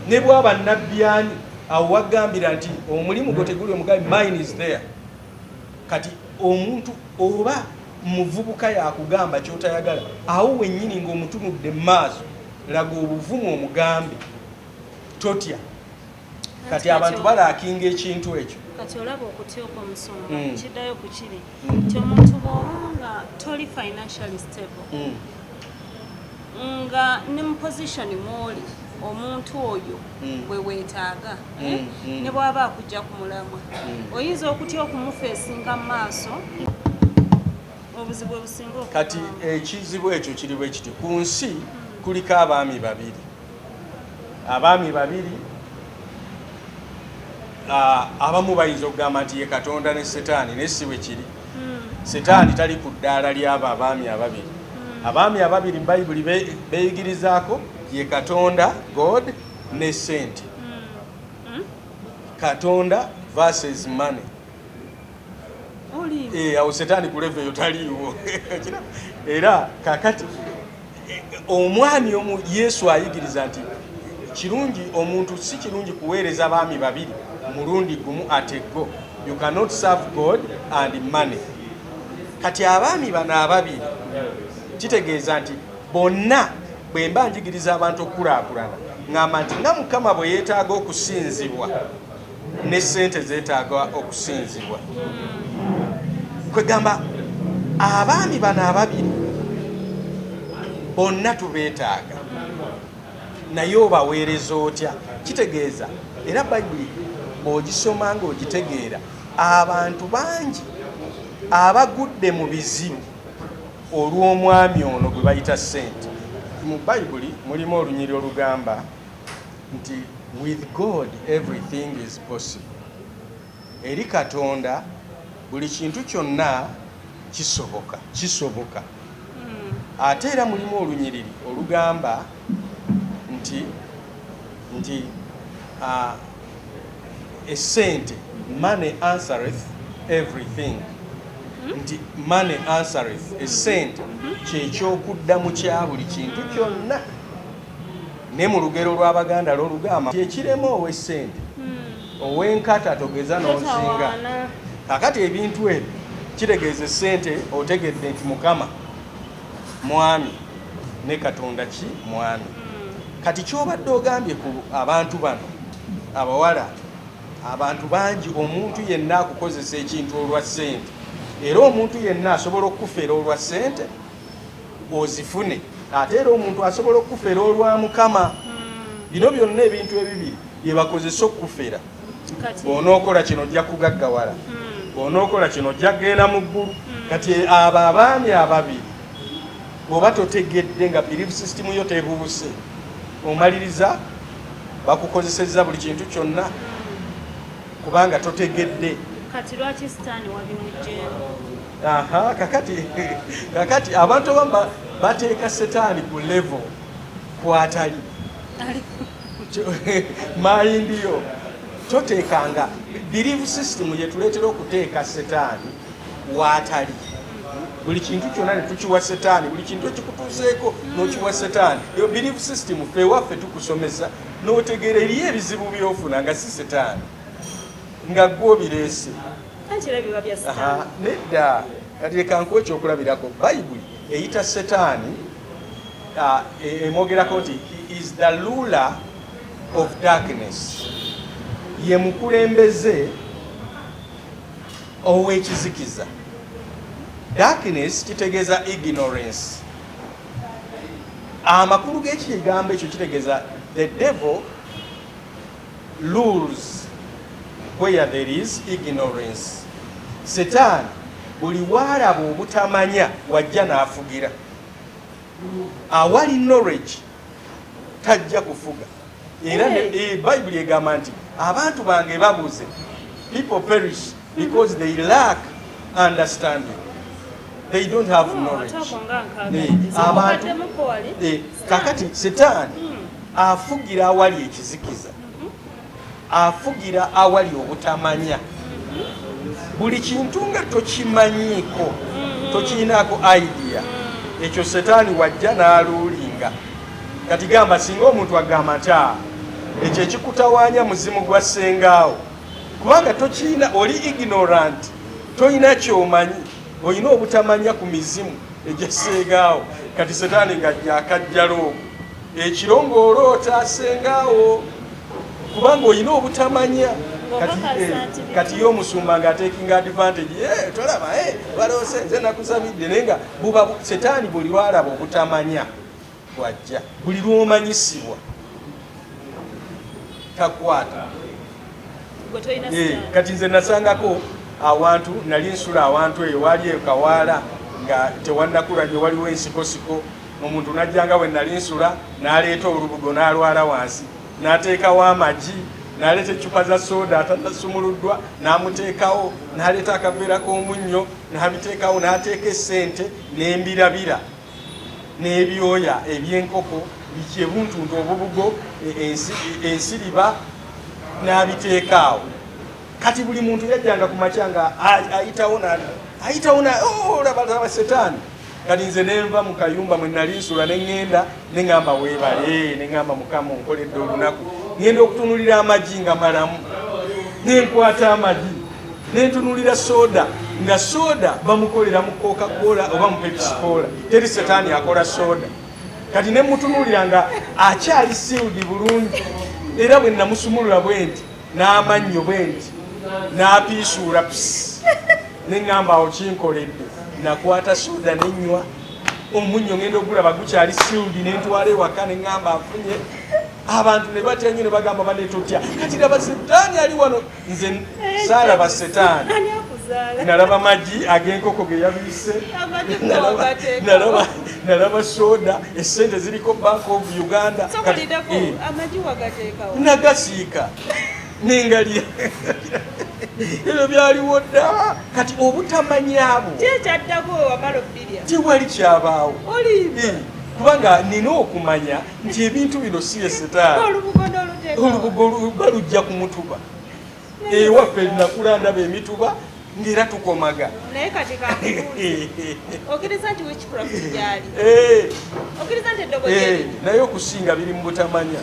Ne bwaba nabbyani awo wagambira nti omulimu gwo teguli, omugambe, "Mine is there." Kati omuntu oba muvubuka yakugamba kyotayagala, awo wennyini ng'omutunudde mu maaso, laga obuvumu omugambe, totya. Kati abantu balackinga ekintu ekyo. Kati olaba okutya okw'omusumba kiddayo ku kiri nti omuntu bw'oba nga toli financially stable, nga ne mu position mwoli, omuntu oyo bwe weetaaga, eh? Ne bw'aba akujja ku mulamwa, oyinza okutya okumufeesinga mu maaso, obuzibu obusinga Kati okuvaamu. Ekizibu ekyo kiri bwe kiti: ku nsi kuliko abaami babiri, abaami babiri. Abamu bayinza okugamba nti ye Katonda ne Setaani, naye si bwe kiri. Setaani tali ku ddaala ly'abo abaami ababiri. Abaami ababiri mu Bayibuli beeyigirizaako ye Katonda, God, ne sente. Katonda versus money. Oli Awo Setaani ku level eyo taliiwo. Era kakati omwami omu, Yesu ayigiriza nti kirungi omuntu, si kirungi kuweereza baami babiri mulundi gumu at go. You cannot serve God and money. Kati abaami bano ababiri kitegeeza nti bonna, bwe mba njigiriza abantu okukulaakulana, ŋŋamba nti nga Mukama bwe yeetaaga okusinzibwa, ne sente zeetaaga okusinzibwa. Kwegamba abaami bano ababiri bonna tubeetaaga, naye obaweereza otya? Kitegeeza era Bayibuli bw'ogisoma ng'ogitegeera, abantu bangi abagudde mu bizibu olw'omwami ono gwe bayita ssente. Mu Bayibuli mulimu olunyiri olugamba nti with God everything is possible, eri Katonda buli kintu kyonna kisoboka, kisoboka. Ate era mulimu olunyiriri olugamba nti esente, money answereth everything, nti money answereth, esente kyekyokuddamu kya buli kintu kyonna. Ne mu lugero lw'Abaganda lwolugamba nti ekirema ow'essente, ow'enkata togeza n'ozinga. Totawaana. Kakati ebintu ebyo kitegeeza essente, otegedde nti Mukama mwami ne Katonda ki mwami. Kati kyobadde ogambye ku abantu bano abawala, abantu bangi, omuntu yenna akukozesa ekintu olwa ssente, era omuntu yenna asobola okukufeera olwa ssente ozifune, ate era omuntu asobola okukufeera olwa Mukama. Bino byonna ebintu ebibiri bye bakozesa okukufeera. Kati bw'onookola kino ojja kugaggawala, bw'onookola kino ojja kugenda mu ggulu. Kati abo abaami ababiri, bw'oba totegedde nga belief system yo tebuuse, omaliriza bakukozesezza buli kintu kyonna kubanga totegedde. Kati lwaki Sitaani wabimugjeemu? Aha, kakati abantu abamu bateeka Setaani ku level kwatali. Mind yo toteekanga, belief system yetuleetera okuteeka Setaani waatali. Buli kintu kyonna ne tukiwa Setaani, buli kintu ekikutuuseeko n'okiwa Setaani. Yo belief system. Ffe ewaffe tukusomesa n'otegeera eriyo ebizibu byofuna nga si Setaani, nga gwe obireese. Anti era biba bya Aha, Sitaani. Nedda. Kati leka nkuwa ekyokulabirako. Bayibuli eyita Setaani, emwogerako nti he is the ruler of darkness, ye mukulembeze ow'ekizikiza. Darkness kitegeeza ignorance. Amakulu g'ekigambo ekyo kitegeeza the devil rules where there is ignorance. Setaani buli waalaba obutamanya wajja n'afugira. Awali knowledge tajja kufuga. Era Bayibuli egamba nti abantu bange babuze, people perish because they lack understanding, they don't have knowledge. Ate ako nga Abantu nkaagaddemuko wali. Kakati Setaani afugira awali ekizikiza, afugira awali obutamanya. Buli kintu nga tokimanyiiko, tokiinaako idea, ekyo Setaani wajja n'arulinga. Kati gamba singa omuntu agamba nti, "Ah, ekyo ekikutawaanya muzimu gwa ssengaawo," kubanga tokiina, oli ignorant, tolina kyomanyi, olina obutamanya ku mizimu egyessengaawo. Kati Setaani ng'ajja akajjala okwo ekiro ng'oloota sengaawo. Kubanga olina obutamanya. Kati ye omusumba ng'atekinga advantage, tolaba baloose nze nakusabidde, naye nga buba setaani buli lwalaba obutamanya bwajja, buli lw'omanyisibwa takwata. Kati nze nasangako awantu, nali nsula awantu eyo wali ekawaala nga tewannakula nnyo, waliwo ensikosiko. Omuntu najjanga we nali nsula n'aleeta olubugo n'alwala wansi, n'ateekawo amagi, n'aleeta eccupa za soda atanasumuluddwa n'amuteekawo, n'aleeta akaveera k'omunnyo n'abiteekawo, n'ateeka essente n'embirabira n'ebyoya eby'enkoko biki ebuntuntu obubugo ensiriba n'abiteeka awo. Kati buli muntu yajjanga ku makya nga ayitawo ayitawo olaba setaani. Kati nze nenva mu kayumba mwe nali nsula ne ŋŋenda ne ŋŋamba weebale, ne ŋŋamba Mukama onkoledde olunaku. Ŋŋenda okutunulira amagi nga malamu, ne nkwata amagi ne ntunulira soda nga soda bamukolera mu Coca-Cola oba mu Pepsi Cola, teri setaani akola soda. Kati ne mutunulira nga akyali sealed bulungi, era bwe namusumulula bwe nti n'amannyo bwe nti n'apiisuula psi, ne ŋŋamba awo kinkoledde. Nakwata soda nenywa omunnyo, ngenda ogulaba gukyali sealed, ne ntwala ewaka ne ŋŋamba afunye. Abantu ne batya nnyo ne bagamba bane totya, kati laba setaani ali wano. Nze saalaba setaani, nalaba magi ag'enkoko ge yabiise, nalaba soda, essente ziriko Bank of Uganda, nagasiika nengalya. Ebyo byaliwo dda. Kati obutamanyabo tewali kyabaawo, kubanga nina okumanya nti ebintu bino si ye setaani. Olubugo balujja ku mutuba ewaffe, nakula ndaba emituba ng'era tukomaga. Naye kati okkiriza nti witchcraft gyali? Okkiriza nti eddogo gyeri? Naye okusinga biri mu butamanya.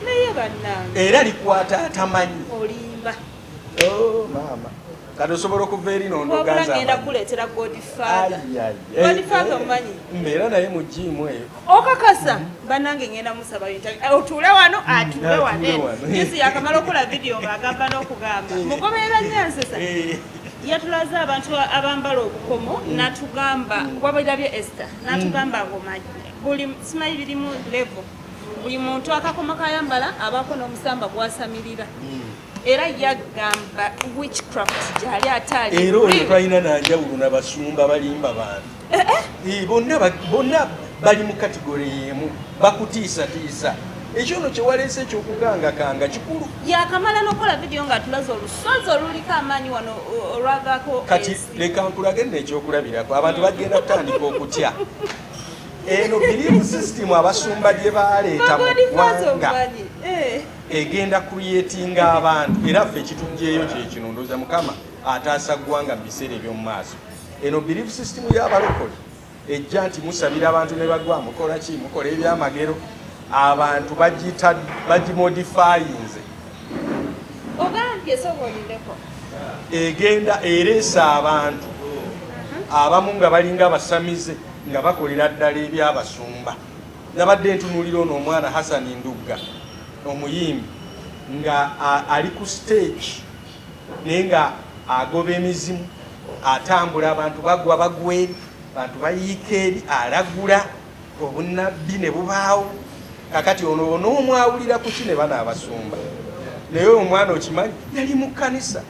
Naye bannange, era likwata atamanyi. Olimba. Oh, maama, kati osobola okuva eri nondoganza ngenda kuleetera Godfather. Godfather omanyi? Mbeera naye mu gym eyo. Okakasa? Bannange, ngenda musaba otuule wano, atuule wano. Jesi yakamala okukola vidiyo ng'agamba n'okugamba mugoberera nyansesa. Yatulaze abantu abambala obukomo, natugamba wabirabye Esther, natugamba ngomanyi buli simanyi birimu level, buli muntu akakomo kayambala abaako n'omusamba gwasamirira, era yagamba witchcraft gyali ate ali. Era oyo talina nanjawulo nabasumba balimba bantu. Bonna bali mu category emu, bakutiisatiisa. Ekyo no kyewaleese ekyokukangakanga kikulu. Yakamala n'okukola vidiyo ng'atulaze olusozi oluliko amaanyi wano olwavaako. Kati leka nkulage nno ekyokulabirako. Abantu bagenda kutandika okutya. Eno belief system abasumba gye baleeta mu ggwanga egenda creatinga abantu, era ffe ekitugjeeyo kyekino. Ndowooza Mukama ataasa ggwanga mu biseera eby'omu maaso. Eno belief system y'abalokole ejja nti musabira abantu ne bagwa, mukola ki, mukola ebyamagero, abantu bagimodifyinze. Ogambye sobolireko. Egenda ereesa abantu abamu nga balinga abasamize nga bakolera ddala ebyabasumba. Nabadde ntunuulira ono omwana Hasani Ndugga omuyimbi nga ali ku stage, naye nga agoba emizimu, atambula, abantu bagwa bagwa eri, abantu bayiika eri, alagula obunabbi ne bubaawo. Kakati ono onoomwawulira kuki ne bano abasumba? Naye omwana okimanyi yali mu kkanisa,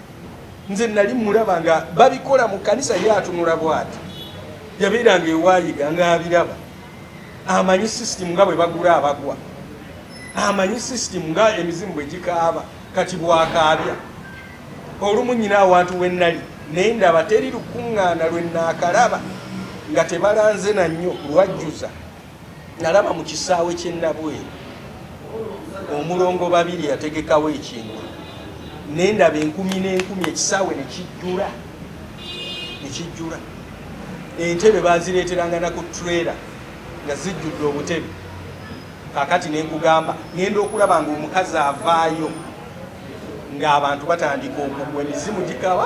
nze nali mulaba nga babikola mu kkanisa, ye atunula bw'ati, yabeeranga ewaayiga ng'abiraba, amanyi system nga bwe bagula abagwa, amanyi system nga emizimu bwe gikaaba. Kati bwakaabya olumu nyina awantu we nali naye ndaba teri lukuŋŋaana lwe naakalaba nga tebalanze na nnyo lwajjuza. Nalaba mu kisaawe ky'e Nabweru omulongo babiri yategekawo ekintu, naye ndaba enkumi n'enkumi, ekisaawe ne kijjula, ne kijjula. Entebe bazireeteranga na ku trailer nga zijjudde obutebe. Kakati nenkugamba ngenda okulaba nga omukazi avaayo ng'abantu batandika okugwa, emizimu gikaba,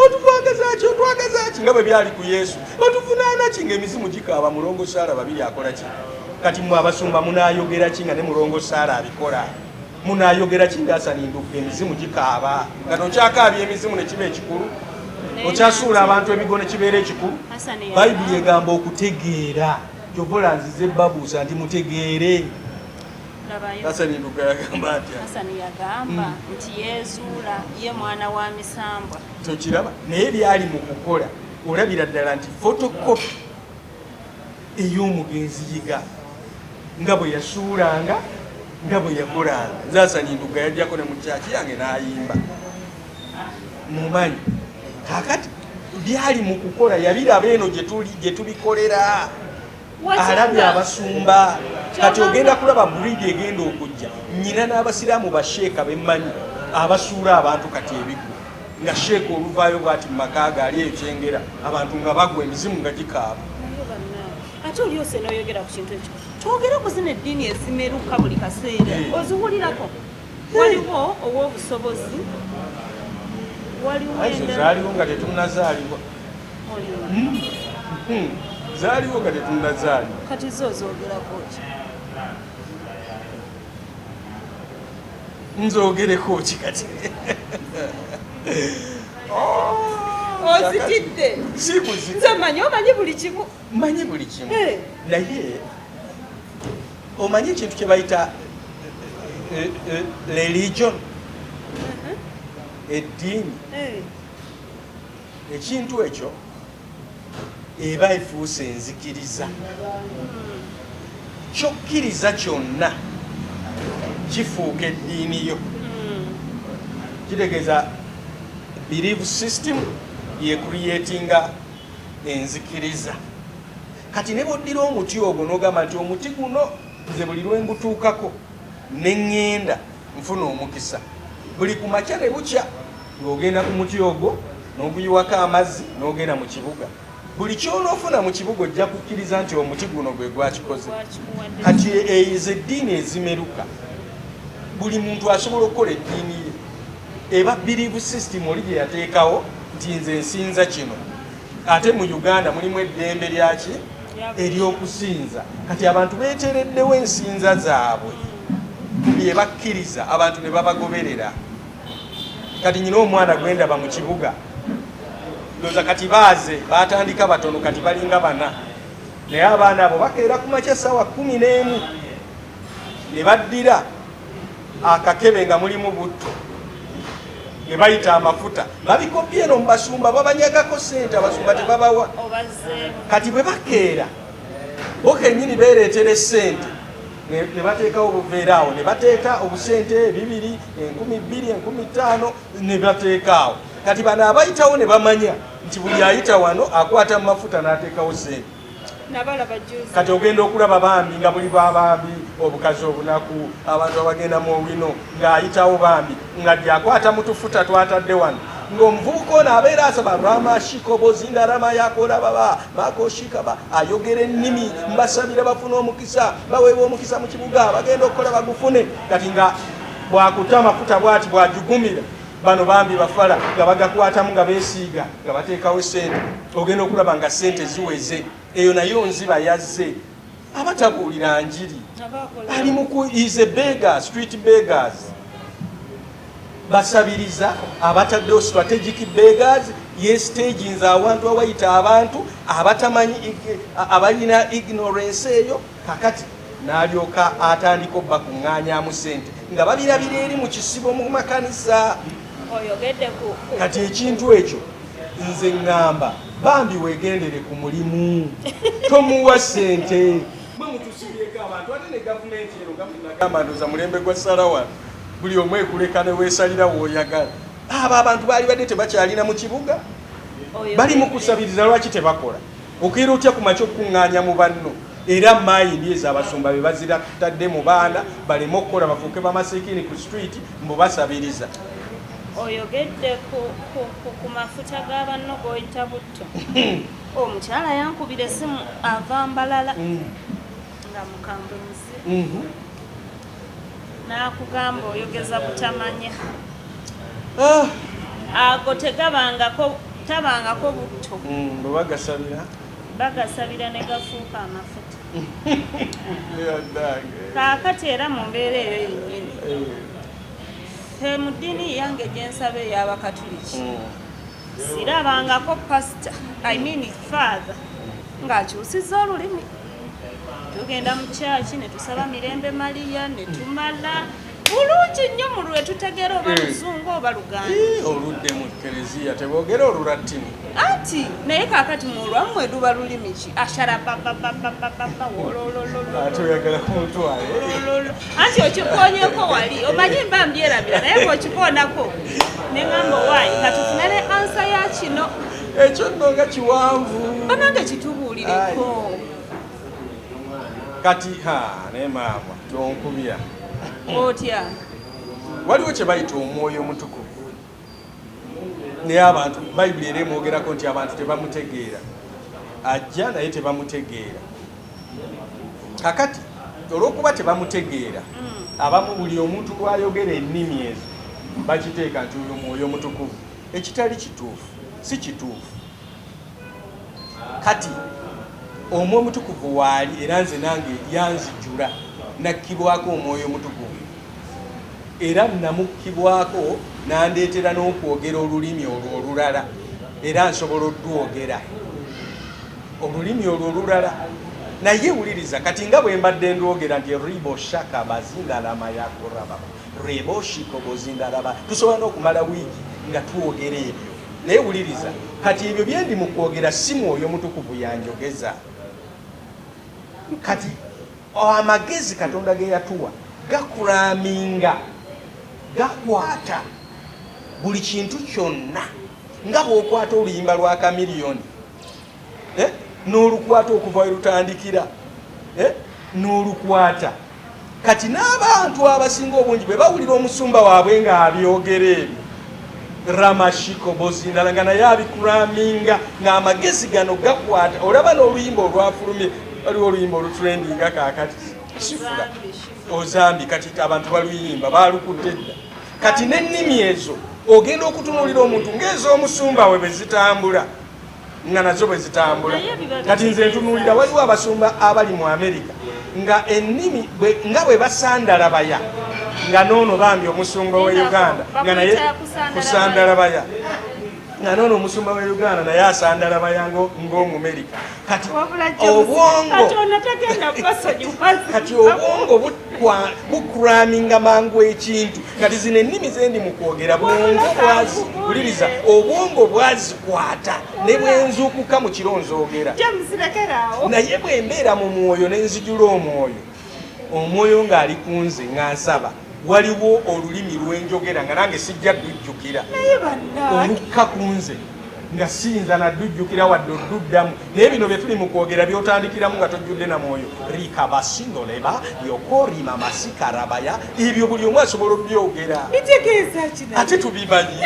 "Otutwagazaki, otwagazaki?" nga bwe byali ku Yesu, "Otuvunaana ki?" Ng'emizimu gikaaba. Mulongo Saala babiri akola ki? Kati mwe abasumba munaayogera ki nga ne mulongo Saala abikola? Munayogera ki nga Hassan Ndugga emizimu gikaaba, nga tokyakaabya emizimu ne kiba ekikulu, okyasuula abantu ebigo ne kibeera ekikulu. Bayibuli egamba okutegeera, kyova olanzize babuusa nti mutegeere. Hassan Ndugga yagamba atya? Hassan yagamba nti yeezuula ye mwana wa misambwa. Tokiraba, naye byali mu kukola olabira ddala nti photocopy ey'omugenzi Yiga, nga bwe yasuulanga, nga bwe yakolanga. Nze Hassan Ndugga yajjako ne mu kyaki yange n'ayimba, mumanyi. Kaakati byali mu kukola, yabiraba eno gye tubikolera, alabye abasumba. Kati ogenda kulaba buridi egenda okujja, nnyina n'abasiraamu basheeka bemmanyi abasuula abantu kati ebigwo, nga sheeka oluvaayo bw'ati mu maka ge ali eyo Kyengera, abantu nga bagwa emizimu nga gikaaba. Ate oli ose n'oyogera ku kintu ekyo, twogere ku zino eddiini ezimeruka buli kaseera, oziwulirako? Waliwo ow'obusobozi, waliwo zaaliwo nga tetunnazaalibwa, zaaliwo nga tetunnazaalibwa. Kati zo ozogerako ki? Nzogereko ki kati? Ozitidde? Sikuzitidde. Nze manyi, omanyi buli kimu. Manyi buli kimu, naye omanyi ekintu kye bayita religion, eddiini, ekintu ekyo eba efuuse enzikiriza. Kyokkiriza kyonna kifuuka eddiini yo. Kitegeeza belief system yecreatinga enzikiriza. Kati ne bwoddira omuti ogwo n'ogamba nti omuti guno nze buli lwe ngutuukako ne ŋŋenda nfuna omukisa, buli ku makya ne bukya ng'ogenda ku muti ogwo n'oguyiwako amazzi n'ogenda mu kibuga, buli ky'onoofuna mu kibuga ojja kukkiriza nti omuti guno gwe gwakikoze. Kati ezo eddiini ezimeruka, buli muntu asobola okukola eddiini ye, eba belief system oli gye yateekawo nti nze nsinza kino. Ate mu Uganda mulimu eddembe lyaki ery'okusinza. Kati abantu beetereddewo ensinza zaabwe bye bakkiriza, abantu ne babagoberera. Kati nyina omwana gwendaba mu kibuga, ndoza kati baaze batandika batono, kati balinga bana, naye abaana abo bakeera ku makya 11:00 ne baddira akakebe nga mulimu butto ne bayita amafuta, babikopye eno mu basumba, babanyagako ssente, abasumba tebabawa. Kati bwe bakeera bo kennyini beereetera essente ne bateekawo obuveera awo, ne bateeka obusente 2, 2000, 5000 ne bateeka awo. Kati bano abayitawo ne bamanya nti buli ayita wano akwata mu mafuta n'ateekawo ssente. Kati ogenda okulaba bambi nga buli bwabambi obukazi obunaku, abantu abagenda mu owino ng'ayitawo bambi nga dyakwata mu tufuta twatadde wano, ng'omuvubuka ono abeera asaba ramashikobozindarama yakola baba makoshikaba, ayogera ennimi, mbasabira bafune omukisa, baweebwa omukisa mu kibuga, bagenda okukola bagufune. Kati nga bwakuta amafuta bwati bwajugumira, bano bambi bafala nga bagakwatamu nga beesiiga nga bateekawo ssente. Ogenda okulaba nga ssente ziweze. Eyo nayo nziba yazze abatabuulira njiri, ali mu is a beggar, street beggars, basabiriza abataddewo strategic beggars. Yestaginze awantu awayita abantu abatamanyi, abalina ignorance eyo. Kakati n'alyoka atandika obbakuŋŋaanyamu ssente nga babirabira eri mu kisibo mu makanisa. Kati ekintu ekyo nze ŋŋamba bambi weegendere ku mulimu, tomuwa ssente. Mwe mutusibyeko abantu, ate ne gavumenti eno gamba ndoza mulembe gwa salawa, buli omu ekuleka ne weesalira w'oyagala. Abo abantu baali badde tebakyalina mu kibuga, bali mu kusabiriza, lwaki tebakola? Okeera otya ku makya okukuŋŋaanya mu banno? Era mayindi ezo abasumba be baziratadde mu baana baleme okukola, bafuuke bamasiikini ku street mbu basabiriza. Oyogedde ku mafuta g'abanno g'oyita butto. Omukyala yankubira essimu ava Mbalala nga mukambwe muzibu, n'akugamba oyogeza butamanya, ago tegabangako, tabangako butto. Bwe bagasabira, bagasabira ne gafuuka amafuta. Kaakati era mu mbeera eyo yennyini, Ffe mu ddiini yange gyensaba ey'Abakatuliki, sirabangako pastor, I mean father, ng'akyusizza olulimi. Tugenda mu kyaki ne tusaba Mirembe Mariya ne tumala bulungi nnyo mu lwe tutegeera, oba Luzungu oba Luganda. Oludde mu kereziya teboogera Olulatini. Anti naye kaakati mu olwammwe luba lulimi ki? Asharababababababa wololololo. Ate oyagala kuntwale. Anti okikonyeko wali omanyi mba mbyerabira, naye bw'okikoonako ne ŋŋamba, owaayi katufune ne answer ya kino. Ekyo nno nga kiwanvu. Banange, kitubuulireko. Kati ha, naye maama tonkubya. Otya? Waliwo kye bayita Omwoyo Omutukuvu, naye abantu, Bayibuli era emwogerako nti abantu tebamutegeera. Ajja naye tebamutegeera. Kakati olw'okuba tebamutegeera, abamu buli omuntu lwayogera ennimi ezo bakiteeka nti oyo Mwoyo Omutukuvu, ekitali kituufu, si kituufu. Kati Omwoyo Omutukuvu waali, era nze nange yanzijula, nakkibwako Omwoyo Omutukuvu, era namukkibwako nandeetera n'okwogera olulimi olwo olulala, era nsobola oddwogera olulimi olwo olulala. Naye wuliriza, kati nga bwe mbadde ndwogera nti ribo shaka bazingalama yakurababa rebo shiko bozingalaba, tusobola n'okumala wiiki nga twogera ebyo. Naye wuliriza, kati ebyo byendi mu kwogera si Mwoyo Mutukuvu yanjogeza. Kati amagezi Katonda ge yatuwa gakuraminga, gakwata buli kintu kyonna, nga bw'okwata oluyimba lwa Kamiliyoni, eh? N'olukwata okuva we lutandikira, eh? N'olukwata. Kati n'abantu abasinga obungi bwe bawulira omusumba waabwe ng'abyogera ebyo ramashiko bozindala, nga naye abikuraminga, ng'amagezi gano gakwata. Olaba n'oluyimba olwafulumye, waliwo oluyimba olutrendinga kaakati, Sifula Ozambi. Kati abantu baluyimba, balukutte dda. Kati n'ennimi ezo ogenda okutunuulira omuntu ng'ez'omusumba we bwe zitambula, nga nazo bwe zitambula. Kati nze ntunuulira, waliwo abasumba abali mu Amerika nga ennimi nga bwe basandalabaya, nga noono bambi omusumba we Uganda nga naye kusandalabaya, nga noono omusumba we Uganda naye asandalabaya ng'Omumerika. Kati obwongo, kati obwongo bukuraminga mangu ekintu. Kati zino ennimi zendi mu kwogera, bwongo bwazuliriza, obwongo bwazikwata. Ne bwenzuukuka mu kiro nzoogera, naye bwe mbeera mu mwoyo nenzijula omwoyo, omwoyo ng'ali ku nze nga nsaba, waliwo olulimi lwenjogera nga nange sijja ddujjukira, olukka ku nze nga siyinza naddujjukira wadde odduddamu. Naye bino bye tuli mu kwogera byotandikiramu nga tojjudde na mwoyo, rikabasindoleba yokorimamasikarabaya, ebyo buli omu asobola obyogera, ate tubimanyi.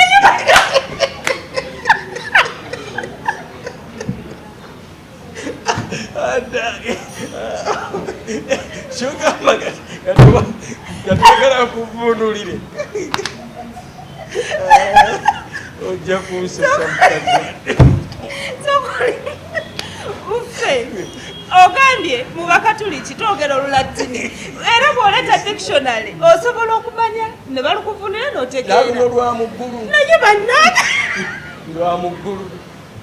Kyogamba katwagala kuvunulire, ojja kunsesa mukazi. Ffe ogambye mu Bakatuliki twogera Olulatini, era bw'oleeta dictionary osobola okumanya ne balukuvunira n'otegeera. Luno lwa mu ggulu. Naye bannange! Lwa mu ggulu,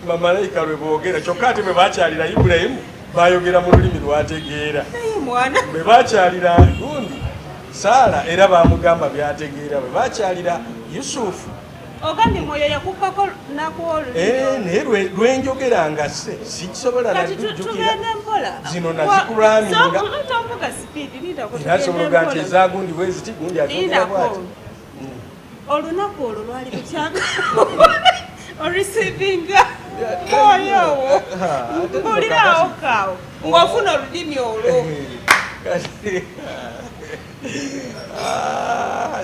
bamalayika lwe boogera. Kyokka ate bwe bakyalira Ibulayimu bayogera mu lulimi lwategeera. Naye mwana. Bwe bakyalira gundi Saala era bamugamba byategeera. Bwe bakyalira Yusufu. Ogambye mwoyo yakukkako nakuwa olulimi. Eh, naye lwenjogera nga se sikisobola nadujjukira. Tugende mpola. Zino nazikuraminga. Tombuga speed, lindako. Era nsobola okuga nti ezagundi bwe ziti, gundi azogera bwati. Olunaku olwo lwali lutyanga oreceivinga mwoyo owo? Mpulirawo kaawo ng'ofuna olulimi olwo.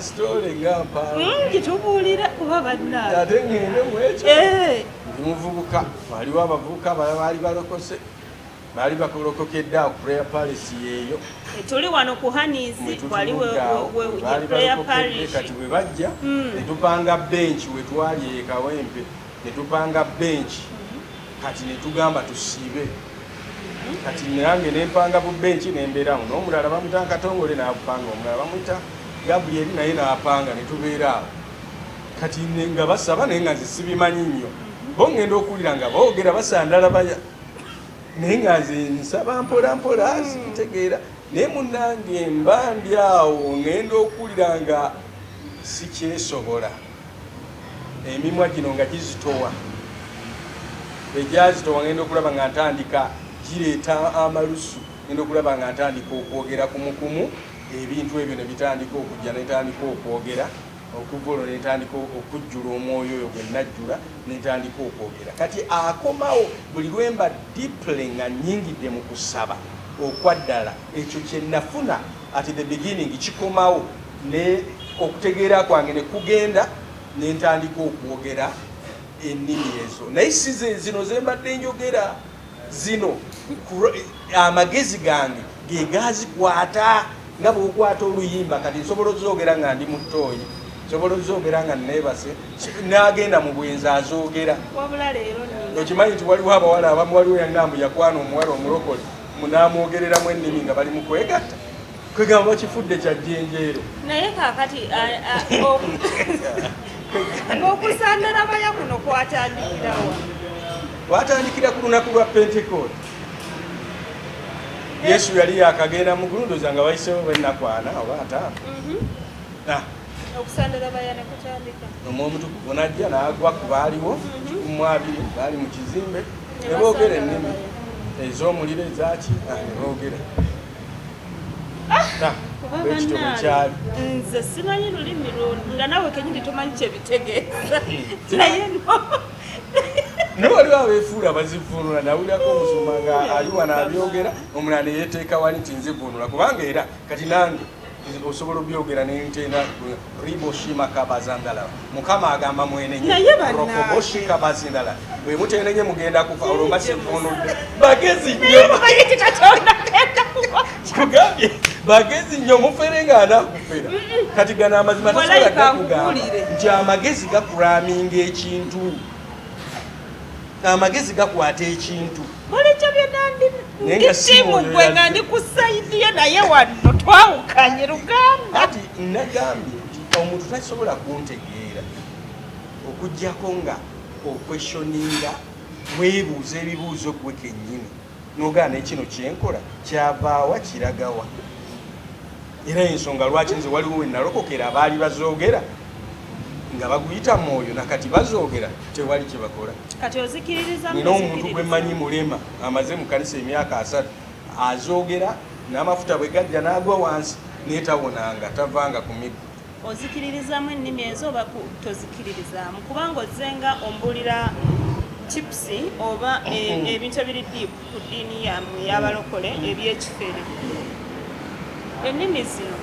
Story nga mpanvu. Gitubuulira kuba bannange. Ate ngende mu ekyo. Eh. Ndi muvubuka, waliwo abavubuka abalala baali balokose, baali bakulokokedde awo Prayer Palace yeeyo. Tuli wano ku Hanis, wali baali Prayer balokokedde. Parish. Kati bwe bajja ne tupanga bench we twali e Kawempe, ne tupanga bench. Kati ne tugamba tusiibe. Kati nange nempanga bu bench nembeerawo n'omulala bamuyita Katongole n'abupanga, omulala bamuyita Gabriel naye n'apanga ne tubeera awo. Kati nga basaba naye nga nze sibimanyi nnyo. Bo ngenda okuwulira nga boogera basandala baya, naye nga nze nsaba mpola mpola, sibitegeera. Naye munnange mba ndi awo, ngenda okuwulira nga sikyesobola, emimwa gino nga gizitowa. Egyazitowa, ngenda okulaba nga ntandika gireeta amalusu, ngenda okulaba nga ntandika okwogera kumukumu. Ebintu ebyo ne bitandika okujja, netandika okwogera. Okuva olwo netandika okujjula omwoyo oyo gwe najjula, netandika okwogera. Kati akomawo buli lwemba deeply nga nyingidde mu kusaba okwaddala, ekyo kye nafuna at the beginning kikomawo, ne okutegeera kwange ne kugenda, nentandika okwogera ennimi ezo. Naye si ze zino ze mbadde njogera zino. Amagezi gange ge gazikwata nga bwokwata oluyimba. Kati nsobola ozoogera nga ndi mu ttooyi, nsobola ozoogera nga neebase, n'agenda mu bwenzi azoogera. Wabula leero nina Okimanyi nti waliwo abawala abamu, waliwo yaŋŋambu yakwana omuwala omulokole, munamwogereramu ennimi nga bali mu kwegatta, kwegamba bakifudde kya jjenjeero. Naye kaakati okusandala baya kuno kwatandikirawa? Watandikira ku lunaku lwa Pentecote. Yesu yali yakagenda mu ggulu, ndowooza nga wayiseewo bwennaku 4 oba 5. Ah, Okusandala baya ne kutandika. Omwoyo Omutukuvu najja n'agwa ku baaliwo 120 baali mu kizimbe, ne boogera ennimi ez'omuliro ezaki. Ah, ne boogera. Ah, Kuba bwekityo bwe bannange, kyali. Nze simanyi lulimi lwo nga nawe kenyini tomanyi kyebitegeeza, naye no. Naye waliwo abeefuula bazivuunula. Nawulirako omusumba nga ali wano abyogera, omulala neyeteeka wali nti nzivuunula, kubanga era kati nange osobola obyogera nentenda riboshima kabazandala. Mukama agamba mwenenye. Naye bannange. Rokoboshi kabazindala, bwe mutenenye mugenda kufa. Olwo mba sivuunudde. Bagezi nnyo. Manyi ti Katonda agenda kuba Kugambye bagezi nnyo, mufere nga anaakufera. Kati gano amazima tasobola Walayika gakugamba nkubuulire. nti amagezi gakuraminga ekintu, amagezi gakwata ekintu. Bulijjo byonna Naye ndi nga si ttiimu mwoyo gwe nga yazze. ndi ku side yo, naye wano twawukanye luganda. Ati nagambye nti omuntu tasobola kuntegeera okugjako nga oquestioninga, weebuuza ebibuuzo gwe kennyini, nogaana ekino kyenkola kyavaawa, kiragawa. Era ensonga lwaki nze waliwo we nalokokera, abaali bazoogera nga baguyita mwoyo, nakati bazoogera, tewali kyebakola. Kati ozikiririza? Nina omuntu gwe mmanyi mulema, amaze mu kanisa emyaka 30, azoogera n'amafuta bwe gajja n'agwa wansi neetawonanga, tavanga ku miggo. Ozikiririzaamu ennimi ezo oba tozikiririzaamu? Kubanga ozzenga ombulira tips oba ebintu ebiri deep ku ddiini yammwe ey'abalokole ebyekifere. Ennimi zino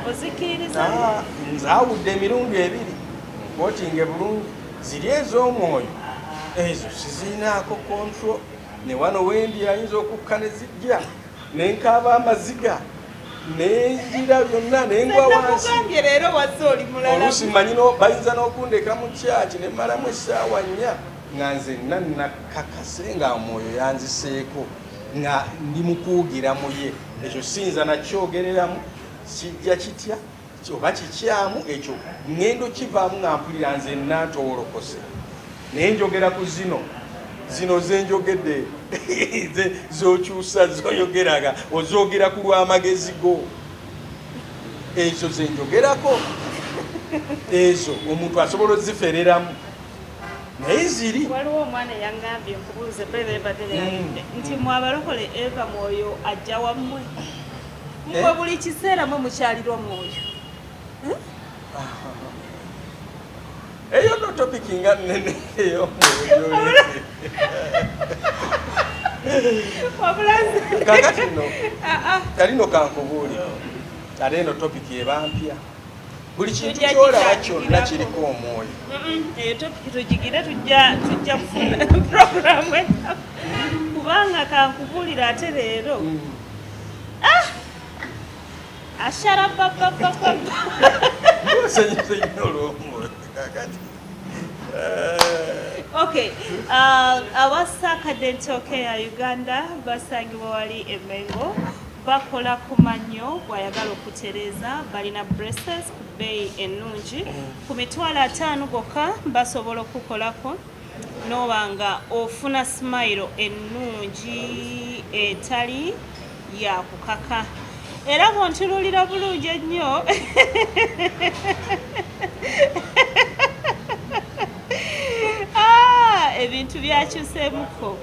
ozikiririzaamu? Ah, nzaawudde emirundi ebiri, nkootinge bulungi. Ziri ez'omwoyo, ezo sizirinaako control. Ne wano wendi ayinza okukka ne zijja, nenkaaba amaziga, nenjira byonna, nengwa wansi. Nakugambye leero wazze oli mulala. Oluusi mmanyi bayinza n'okundeka mu kyaki ne mmalamu essaawa 4 nga nze nna nakakase nga omwoyo yanziseeko, nga ndi mukuwugira mu ye. Ekyo siyinza nakyogereramu, kijja kitya oba kikyamu, ekyo ŋŋendo kivaamu nga mpulira nze nna ntowolokose. Naye njogera ku zino, zino zenjogedde zokyusa zoyogeraga, ozoogera ku lw'amagezi go. Ezo zenjogerako, ezo omuntu asobola ozifereramu, naye ziri Waliwo omwana eyaŋŋambye nkubuuze bebebadde nti mwe abalokole eva mwoyo ajja wammwe, mwe Eh? buli kiseera mwe mukyalirwa mwoyo. Eyo no topic nga nene ey'omwoyo. Wabula nze Kakati nno Ah, ah. kalino kankubuulire, ate eno topic eba mpya. Buli kintu Tujja kyolaba gitandikirako. kyonna kiriko omwoyo. Eyo topic tugigire, tujja kufuna programu eno, kubanga kankubuulira ate leero asharababababa. Osanyuse nnyo olw'omwoyo kakati. Okay, Awasaka Dental Care Uganda basangibwa wali e Mengo. Bakola ku mannyo, bw'ayagala okutereeza balina braces ku bbeeyi ennungi ku 500,000 gokka basobola okukolako n'oba nga ofuna smile ennungi etali ya kukaka. Era bw'ontunuulira bulungi ennyo ebintu byakyuseemuko,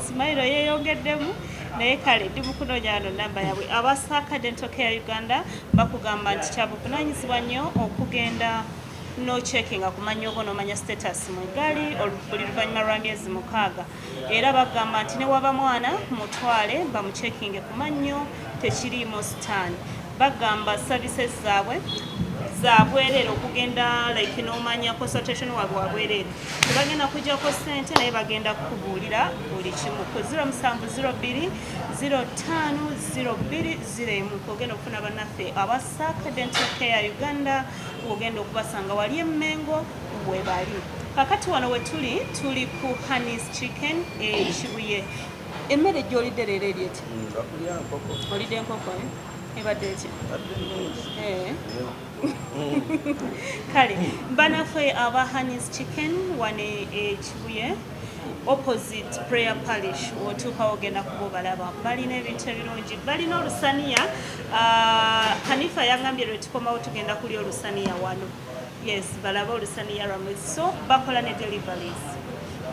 smile yeeyongeddemu. Naye kale ndi mu kunoonya wano namba yaabwe. Abasaaka Dental Care Uganda bakugamba nti kyabuvunaanyizibwa nnyo okugenda nocheckinga ku mannyo go n'omanya status mwegali buli luvannyuma lwa myezi 6. Era bagamba nti ne waba mwana mutwale bamucheckinge ku mannyo, tekiriimu sitaani. Bagamba services zaabwe zabwereere okugenda like n'omanya consultation waabwe wabwereere, tebagenda kujjako ssente naye bagenda kukubuulira buli kimu. Ku 0702 05 02 01 ogenda okufuna bannaffe abasaaka Dental Care Uganda, ogenda okubasanga wali emmengo we bali. Kakati wano we tuli, tuli ku Hanis Chicken ekibuye. Emmere gy'olidde leero eri eti? Bakulya nkoko. Olidde enkoko, eh? Ebadde etya? Badde nnungi. Kale banaffe aba Hanis Chicken wano ekibuye opposite Prayer Parish, otuukawo ogenda kuba obalaba. Balina ebintu ebirungi, balina olusaniya. Hanifa yangambye lwe tukomawo tugenda kulya olusaniya wano. Yes, balabe olusaniya lwammwe. So bakola ne deliveries,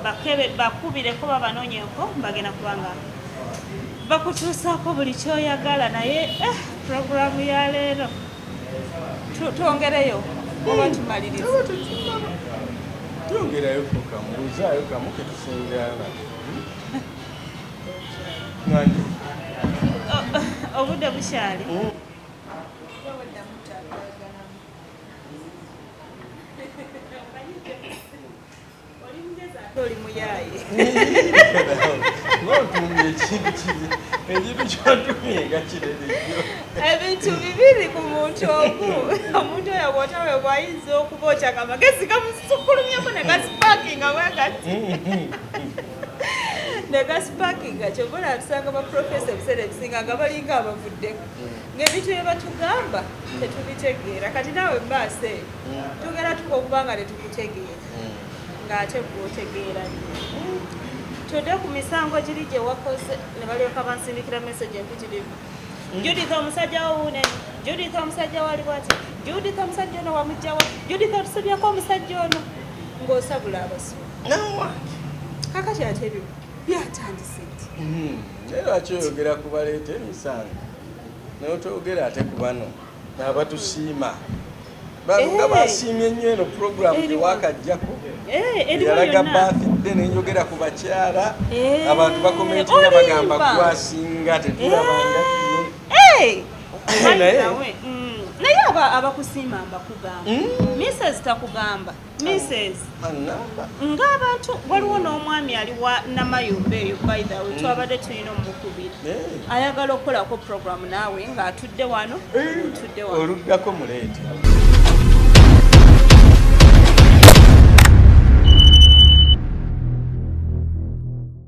bakebe bakubireko babanoonyeko, bagenda kubanga bakutuusaako buli kyoyagala. Naye programu ya leero twongereyo oba tumalirize? Twongerayo ko kamu, buzaayo kamu ketusingaana nange. Obudde bukyali. Oli mugezi ate oli muyaaye. Ng'otumye ekintu kiri, ekintu kyontumye nga kinene nnyo. Ebintu bibiri ku muntu omu. Omuntu oyo bw'otawe bw'ayinza okuba okyaka amagezi gamusukulumyeko ne gasparkinga bwe gati ne gasparkinga. Kyova olaba tusanga baprofesa ebiseera ebisinga nga balinga abavuddeko, ng'ebintu bye batugamba tetubitegeera. Kati naawe maaso eyo tugenda tuka okuba nga tetukutegeera ng'ate gwotegeera nnyo. Tudde ku misango giri gye wakoze ne balyoka bansindikira message empitirivu: "Judith, omusajja wo wuune. Judith, omusajja wali bwati. Judith, omusajja ono wamugjawa. Judith, otusobyako omusajja ono," ng'osabula abasumba. Nawange. Kakati ate ebyo byatandise nti Naye lwaki oyogera ku baleeta emisango n'otoyogera ate ku bano abatusiima? Bano nga basiimye nnyo eno puroguramu Eriwa. gyewakajjako Eriwa yalaga yonna. birthday nenjogera ku bakyala. Abantu bakomentinga Olimba. bagamba gwasinga, tetulabanga kino. By the way, naye abakusiima mbakugamba, Mrs takugamba, Mrs Anamba. Ng'abantu waliwo n'omwami ali wa Namayumba eyo, by the way, twabadde tulina omukubiri, ayagala okukolako programu naawe ng'atudde wano, otudde wano. Oluddako muleete.